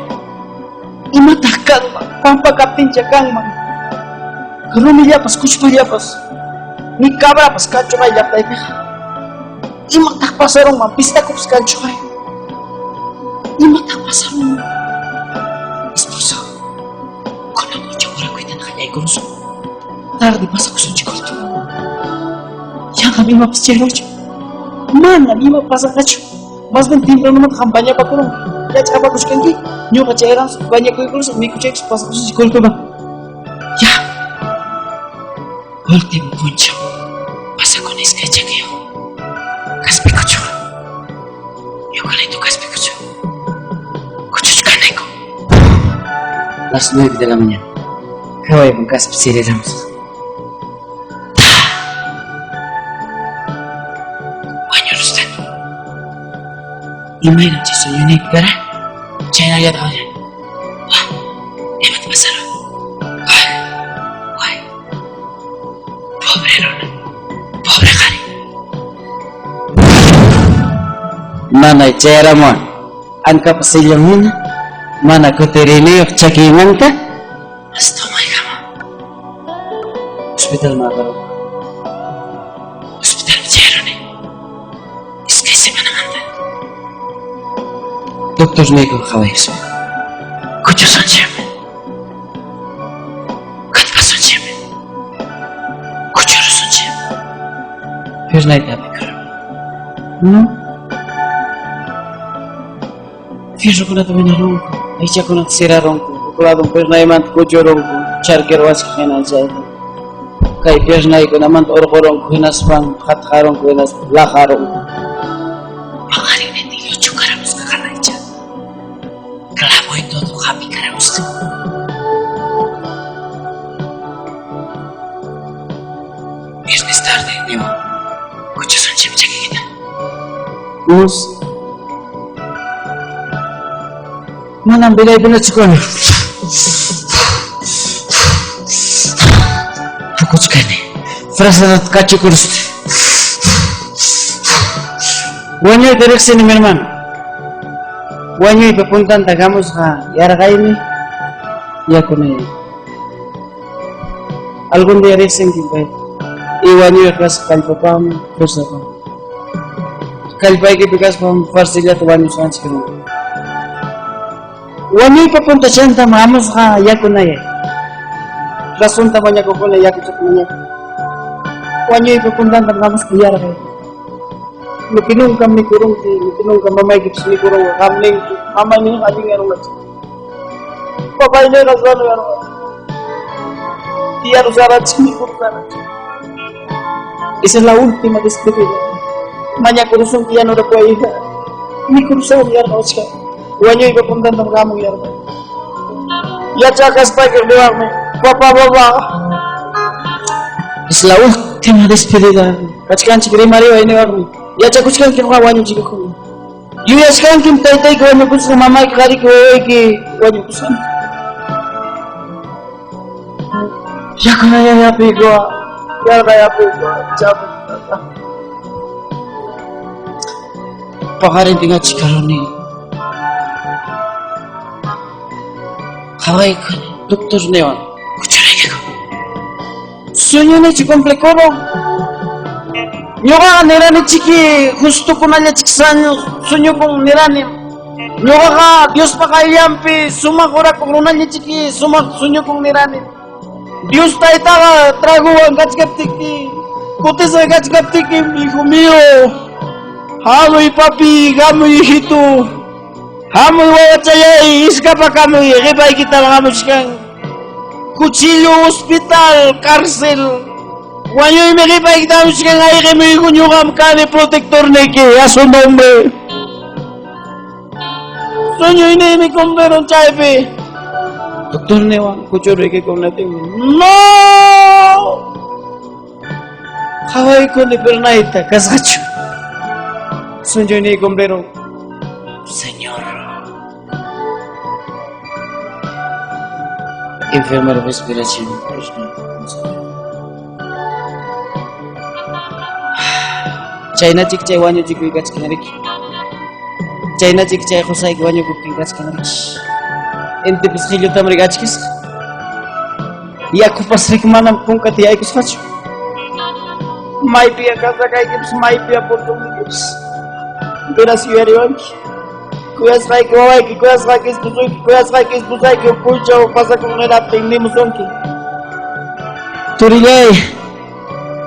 Imataq kanman? Pampa kaptincha kanman. Rumillapas, kuchpallapas, ni cabrapas kanchuqay llaqtaypiqa. Imataq pasarunman? Pistakupas kanchuqay. Imataq pasarunman? Esposo, kunan punchaw orakuyta qallaykurusun. Tarde pasakusunchik culto. Yanqam imapas chayruchu. Manam ima pasanqachu. Más bien tempranomanta qam bañapakurunki. Yach'apakuchkanki. Ñuqa chayaramusaq bañakuykurusaq mikuchaykuspa pasakusunchik cultoman. Ya. Último punchaw pasakuni iskay chakiyuq. Kaspi kuchuq. Eucalipto kaspi kuchuq. Kuchuchkaniku. Las 9 de la mañana. Qawayman kaspi siriramusaq. Wañurusqani. Imaynam chay sueñoniypi kara? Chaynallataq wañurani. Wah, imata pasarun? Ay, way. Pobre runa. Pobre qhari. Nanay chayaramuwan. Ankapa sillun hina, mana kutiriniyuq chakiymanta hasta umaykama. Hospitalman aparuwan. Hospitalpi chayaruni. Iskay semanamanta. Doctor niyku qhawaykuspa. Kuchusunchikmi. Kallpasunchikmi. Kuchurusunchikmi. Piernayta hap'ikuruni. No. Fierrokunata winarunku, aychakunata sirarunku, huk ladon piernaymanta kuchurunku, charquiruwachkaq hina chayta. Kay piernaykunamanta urqurunku hinaspan qatqarunku hinaspa laqarunku. Paqarinnintin lluchukaramusqa qaraycha. Clavo y todo hap'ikaramusqa. Viernes tarde, niwan. Kuchusunchikmi chakiykita. Mus. Manam vidaypinachu kani. Pukuchkani. Frazadata kachikuruspa. Wañuyta riqsini, mi hermano. Wañuypa puntanta hamusqa yarqaymi, yakunayaymi. Algún día riqsinkim payta. Y wañuyqa kasqa kallpapaqmi, fuerzapaqmi. Kallpaykipi kaspam facillata wañusqanchik runa. Wañuypa puntachantam hamusqa yakunayay. Razonta mañakuqkuna yakuchata mañakun. Wañuypa puntantam hamusqa yarqay. Lo que nunca mikurunki, lo que nunca mamaykipas mikurunqa, qam ninki, mamayninqa allinyarunqachik. Papayninqa sanoyarunqachik. Tiyarusarachik, mikurusarachik. Esa es la última despedida. Mañakurusunki yanurakuway hija. Mikurusawam yarqawachkan. Wañuypa puntantam hamun yarqay. Yachaq kaspayki niwaqmi, papá, papá. Es la última despedida. Kachkanchik rimariway niwaqmi. Yachakuchkanki ñuqa wañuchikukuni. Yuyachkankim taytayki wañukusqa, mamayki, qariki, wawayki wañukusqanta. Yakunayay hapiykuwa, yarqay hapiykuwa, chapusqa. Paqarintin achikaruni. Qhawaykuni, doctor niwan, kuchuraykiku. Sueñonichu cumplikurun. Ñuqaqa nirani chiki justokunallachik suñukun nirani. Ñuqaqa Diospa qayllanpi sumaq orakuq runalla chiki sumaq suñukun nirani. Dios taytaqa tragowan kachkaptiki, kutisqa kachkaptiki, hijo mío, hamuy papi, hamuy hijito, hamuy wawachayay, iskapakamuy, qipaykitam hamuchkan. Cuchillo, hospital, cárcel. Wañuymi qhipaykita hamuchkan, ayqimuyku, ñuqam kani protectorniki, a su nombre. Sueñoyniymi cumplirun chaypi. Doctor niwan kuchuruykikum niptinmi, no! Qhawaykuni pernayta kasqachu. Sueñoyniy cumplirun. Señor. Enfermero respiración. Chaynachik chay wañuchikuy kachkan riki. Chaynachik chay qusayki wañukuptin kachkan riki. Intipas qillutam riki achkisqa. Yakupas riki manam kunkata yaykusqachu. Maypiya kasakaykipas, maypiya puntunnikipas. Verás yuyariwanki. Kuyasqayki wawayki, kuyasqayki esposuyki, kuyasqayki esposayki huk punchaw pasakun niraptin nimusunki. Turillay,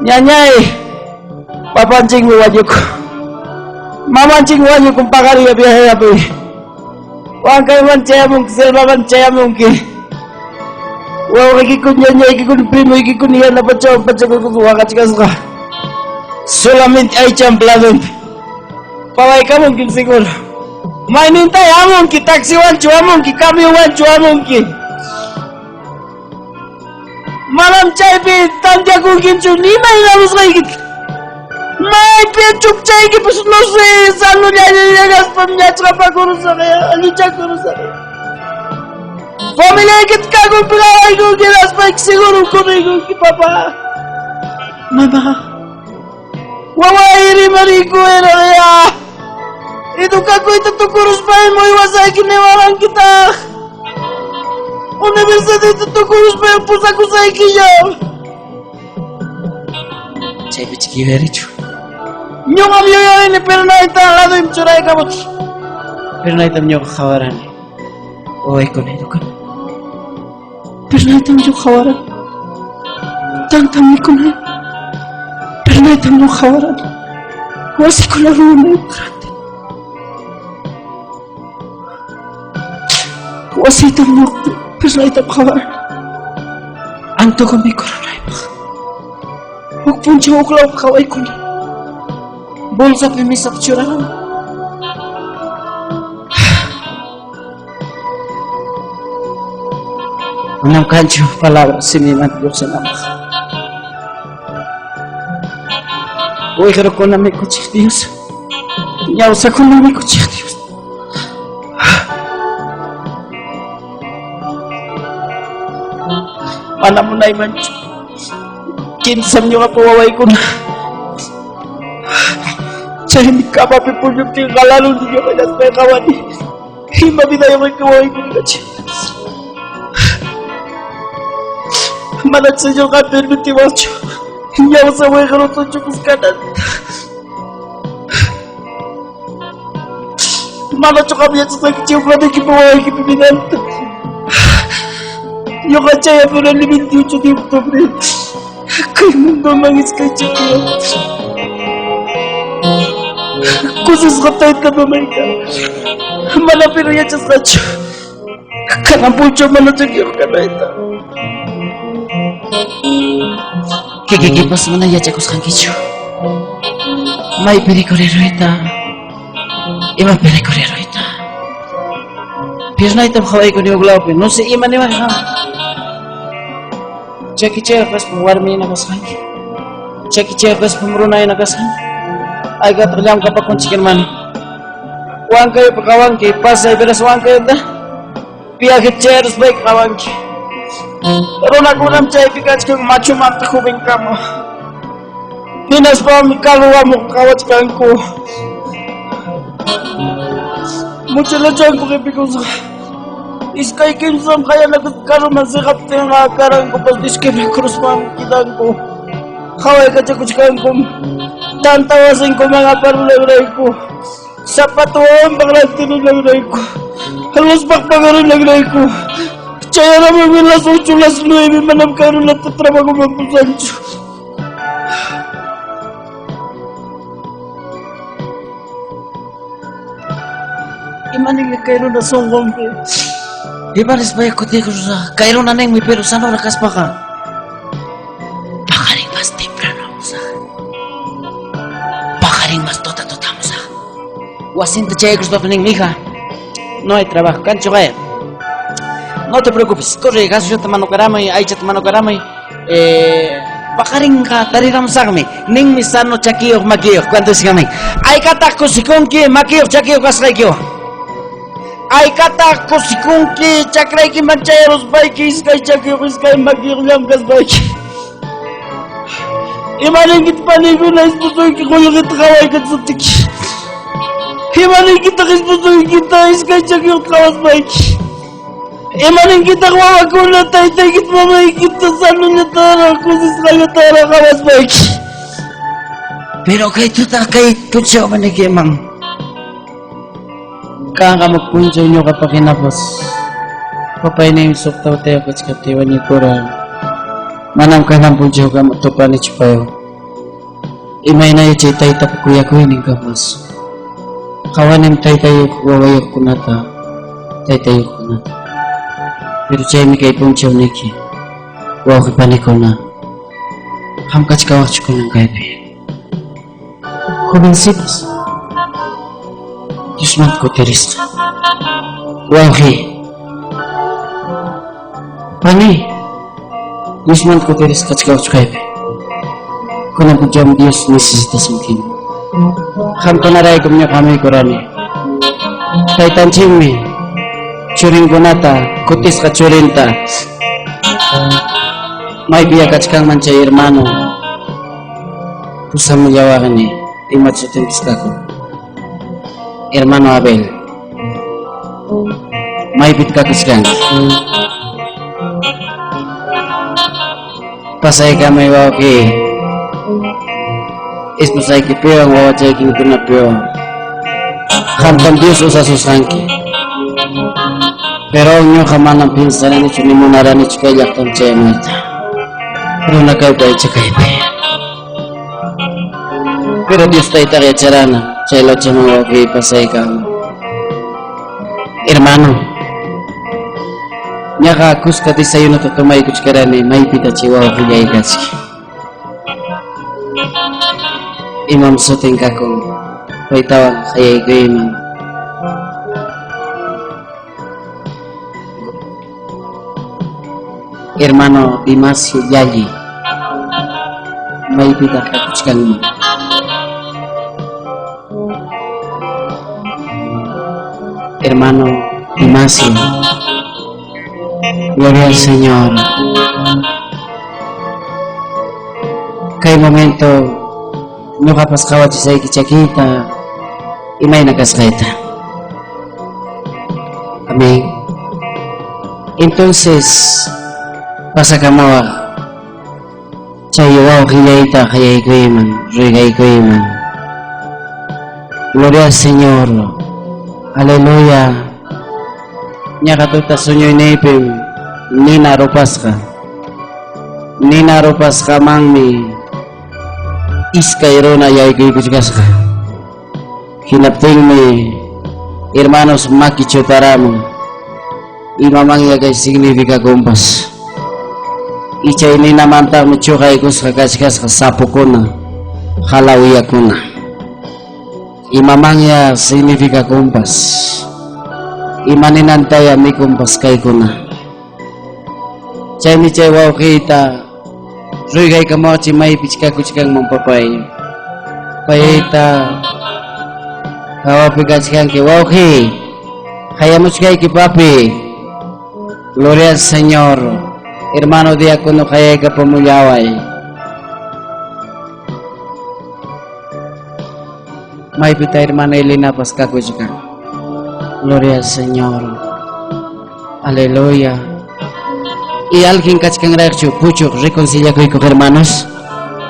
ñañay, papanchikmi wañukun. Mamanchikmi wañukun paqariya viajeyapi. Huancayman chayamunki, selvaman chayamunki. Wawqiykikuna, ñañaykikuna, primoykikuna yanapachawan pachakuykuna waqachkasqa. Solamente aychan ladonpi. Pawaykamunkim seguro. Maynintay hamunki, taxiwanchu hamunki, camionwanchu hamunki. Manam chaypi tantiakunkinchu ni maynamusqaykita. Maypi chukchaykipas no sé, sanullallallaspam ñachqapakurusaq, allichakurusaq. Familiaykita kakunpi qawaykunki, hinaspayki seguro kunuykunki, papá. Mamá. Waway rimariyku ya. Educakuyta tukuruspay muywasayki niwarankitaq. Universidadta tukuruspay pusakusaykiña. Chaypi chiki yuyarichu. Ñuqam yuyarini pernayta ladoymi churaykamuch. Pernaytam ñuqa qhawarani. Wawaykuna educan. Pernaytam ñuqa qhawarani. Tantam mikunay. Pernaytam ñuqa qhawarani. Wasikuna ruwanaypaq rantin. Wasiytam ñuqa pernaytam qhawarani. Antojo mikurunaypaq. Huk punchaw huk lawpi qhawaykuni. Bolsapi mesapi churarani. Manam kanchu palabra simiymanta lluqsinanpaq. Wiqrukuna mikuchiq Dios. Ñawsakuna mikuchiq Dios. Mana munaymanchu. Kimsam ñuqapa wawaykuna. Chaymi camapi puñuptin qalaruni ñuqa llaspay qawani. Ima vidayuqmi wawaykuna kachkan. Manach Señorqa permitiwaqchu ñawsa wayqaro chunchukus kananta. Manachu qam yachasqanki chiwplanaykipa wawaykipi vidanta. Ñuqa chayapurani 28 de octubre. Kay mundoman iskay chakiwan. Kusisqa tayta mamayqa. Mana pero yachasqachu. Kanan punchaw mana chakiyuq kanayta. Kikikipas mana yachakusqankichu. Maypi rikuriruyta, imapi rikuriruyta. Piernaytam qhawaykuni huk lawpi, no sé ima niwaq qam. Chakichayuq kaspam warmi hina kasqanki. Chakichayuq kaspam runa hina kasqanki. Aykataq llamkapakunchik, hermano. Huancayupi qawanki, pasay veras Huancayuta. Viaje chayaruspayki qawanki. Runakunam chaypi kachkan machumanta jovenkama. Hinaspam karuwamuq qawachkanku. Mochilachanku qipikusqa. Iskay kimsam qayanakuspa karuman siqaptinqa karankupas iskaypi cruzman quidanku. Qhawaykachakuchkankum. Tanta wasinkuman aparunanrayku. Zapatowanpaq rantirunanrayku. Luzpaq pagarunanrayku. Chayaramunmi las 8, las 9, manam kay runata trabajoman pusanchu. Imaninmi kay runa sunqunpi? Imanispa kutiykusaq? Kay runa ninmi, pero sanura kaspaqa. Paqarin mas temprano hamusaq. Paqarin mas tuta tuta hamusaq. Wasinta chayaykuspapas ninmi, hija, no hay trabajo, kanchu qaya. No te preocupes, corre, gasolina manukaramuy, aychata manukaramuy. Paqarinqa tariramusaqmi, ninmi sano chakiyuq makiyuq. ¿Cuánto es amén? Aykataq kusikunki makiyuq chakiyuq kasqaykiwan. Aykataq kusikunki chakraykiman chayaruspayki iskay chakiyuq iskay makiyuq llamkaspayki. Imaninkitaq paniykuna esposoyki qullqita qawaykachasuptiki. Imaninkitaq esposoykita iskay chakiyuqta qawaspayki. Imaninkitaq wawakuna taytaykita mamaykita sanullataraq kusisqallataraq qawaspayki. Pero kay tuta kay punchawmi nikiman. Kanqa muk punchaw ñuqapaq hinapas papayniymi suqta watayuq kachkaptiy wañukura. Manam kanan punchawkama tupanichu paywan. Imaynaya chay taytapa kuyakuynin kapas. Qawanim taytayuq wawayuqkunata, taytayuqkunata. Pero chaymi kay punchaw niki, wawqi panikuna, qam kachkawaqchu kunan kaypi. Jovencitas, Diosmanta kutirisqa. Wawqi, pani, Diosmanta kutirisqa kachkawaqchu kaypi. Kunan punchawmi Dios necesitasunki. Qamkunaraykum ñuqa hamuykurani. Taytanchikmi churinkunata, kutisqa churinta, maypiya kachkanman chay hermano, pusamullawaqni, ima sutinpas kakun. Hermano Abel, maypit kakuchkanki. Pasaykamay wawqi, esposaykipiwan wawachaykinkunapiwan. Qamtam Dios usasusqanki. Pero ñuqa manam piensaranichu ni munaranichu kay llaqtam chayamuyta. Runa kaypi aycha kaypi. Pero Dios taytaqa yacharana chay lochaman wawqi pasaykaman. Hermano, ñaqa kuska desayunota tomaykuchkarani maypita chay wawqillay kachki. Imam sutin kakun paytawan qayaykuyman. Hermano Dimasio Yalli, maypitaq kakuchkanman. Hermano Dimasio, gloria al Señor. Kay momento ñuqapas qawachisayki chakiyta imayna kasqayta. Amén. Entonces, pasakamawaq Chay wawqillayta qayaykuyman, ruegaykuyman. Gloria al Señor. Aleluya. Ñaqa tuta suñuyniypim nina rupasqa. Nina rupasqamanmi iskay runa yaykuykuchkasqa. Hinaptinmi hermanos maki chutaramun. Imamanya kay significakunpas. Y chay ninamantaqmi chuqaykusqa kachkasqa sapukuna, halawiyakuna. Imamanya significakunpas. Ima ninantaya nikunpas kaykuna. Chaymi chay wawqiyta ruygaykamuwachi maypich kakuchkanman papay. Payta hawapi kachkanki wawqi. Qayamuchkayki papi. Gloria al Señor. Hermano diácono qayaykapamullaway. Maypita hermana Elenapas kakuchkan. Gloria al Señor. Aleluya. Y alguien kachkanraqchu puchuq reconciliakuykuq hermanos.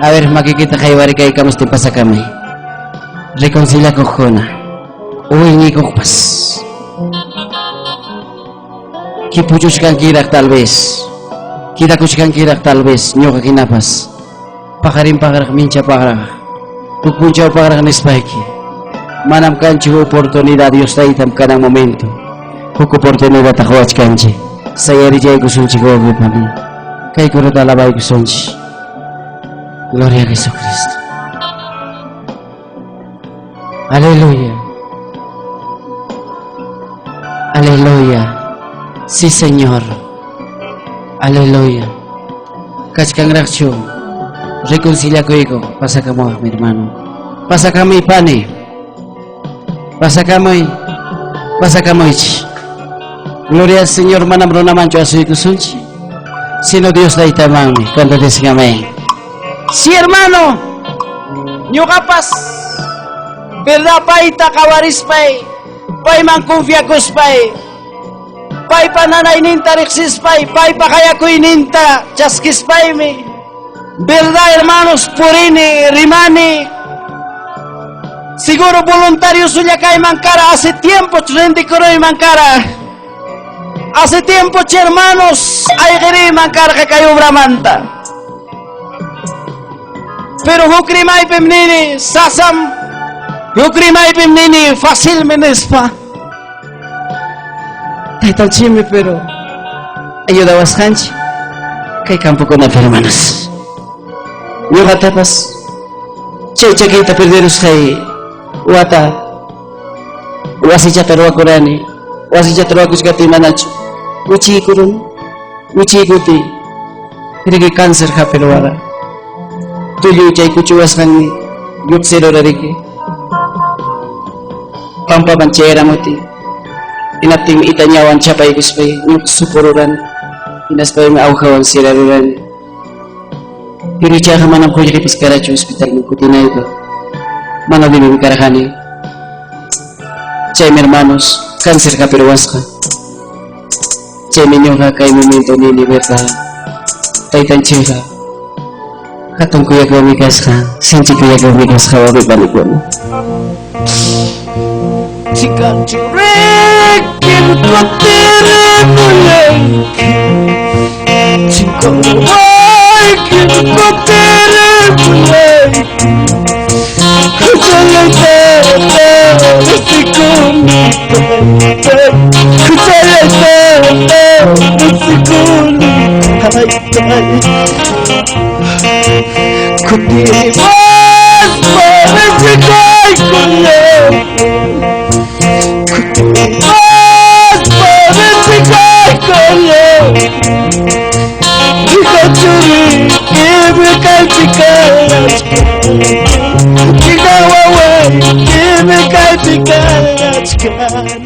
A ver, makikita haywarikaykamustin pasakamay. Reconciliakuqkuna. Uwiñikuqpas. Kipuchuchkankiraq tal vez. Kidakuchkankiraq tal vez ñuqa hinapas. Paqarinpaqraq minchapaqraq. Huk punchawpaqraq nispayki. Manam kanchu oportunidad Dios taytam kanan momento. Huk oportunidad quwachkanchik. Sayarillaykusunchik wawqipani. Kay kurata alabaykusunchik. Gloria a Jesucristo. Aleluya. Aleluya. Sí, Señor. Aleluya. Kachkanraqchu reconciliakuyku pasakamuwaq mi hermano. Pasakamuy pani. Pasakamuy. Pasakamuychik. Gloria al Señor manam runamanchu asuykusunchik, sino Dios taytamanmi. Cuando dicen amén. Sí, hermano. Ñuqapas verdad payta qawarispay, payman confiakuspay, paypa nanayninta riqsispay, paypa qayakuyninta chaskispaymi. Verdad, hermanos, purini, rimani. Seguro voluntario suya kayman kara hace tiempo rendikuruyman kara. Hace tiempo, hermanos, ayqiriyman karqa kay obramanta. Pero huk rimaypim nini, sasam, huk rimaypim nini, facilmi nispa. Taytanchikmi, pero ayudawasqanchik kay campokunapi, hermanos. Ñuqatapas chay chakiyta perderusqay wata wasichata ruwakurani, wasichata ruwakuchkaptiy manachu wichiykuruni, wichiykuti riki cáncer hapiruwara. Tulluy chay kuchuwasqanmi lluqsirura riki. Pampaman chayaramuti. Hinaptinmi itañawan chapaykuspay ñuqa sukururani. Hinaspaymi awjawan sirarurani. Pero chayqa manam qullqipas karachu hospitalman kutinaypaq. Mana vivim karqani. Chaymi hermanos, cáncer hapiruwasqa. Chaymi ñuqa kay momento nini verdad. Taytanchikqa hatun kuyakuymi kasqa, sinchi kuyakuymi kasqa wawqipanikuna. Chikachurikim kutirimuyanki. Chikawaykim kutirimuyanki. Kuchalaytata risikuni taytay. Kuchalaytata risikuni taytay. Kutirimuspa risikaykullanki. Kutirimuspa risikaykullanki. Chikachurikimi kaypi kachkan. Chikawaway kimi kaypi kachkan.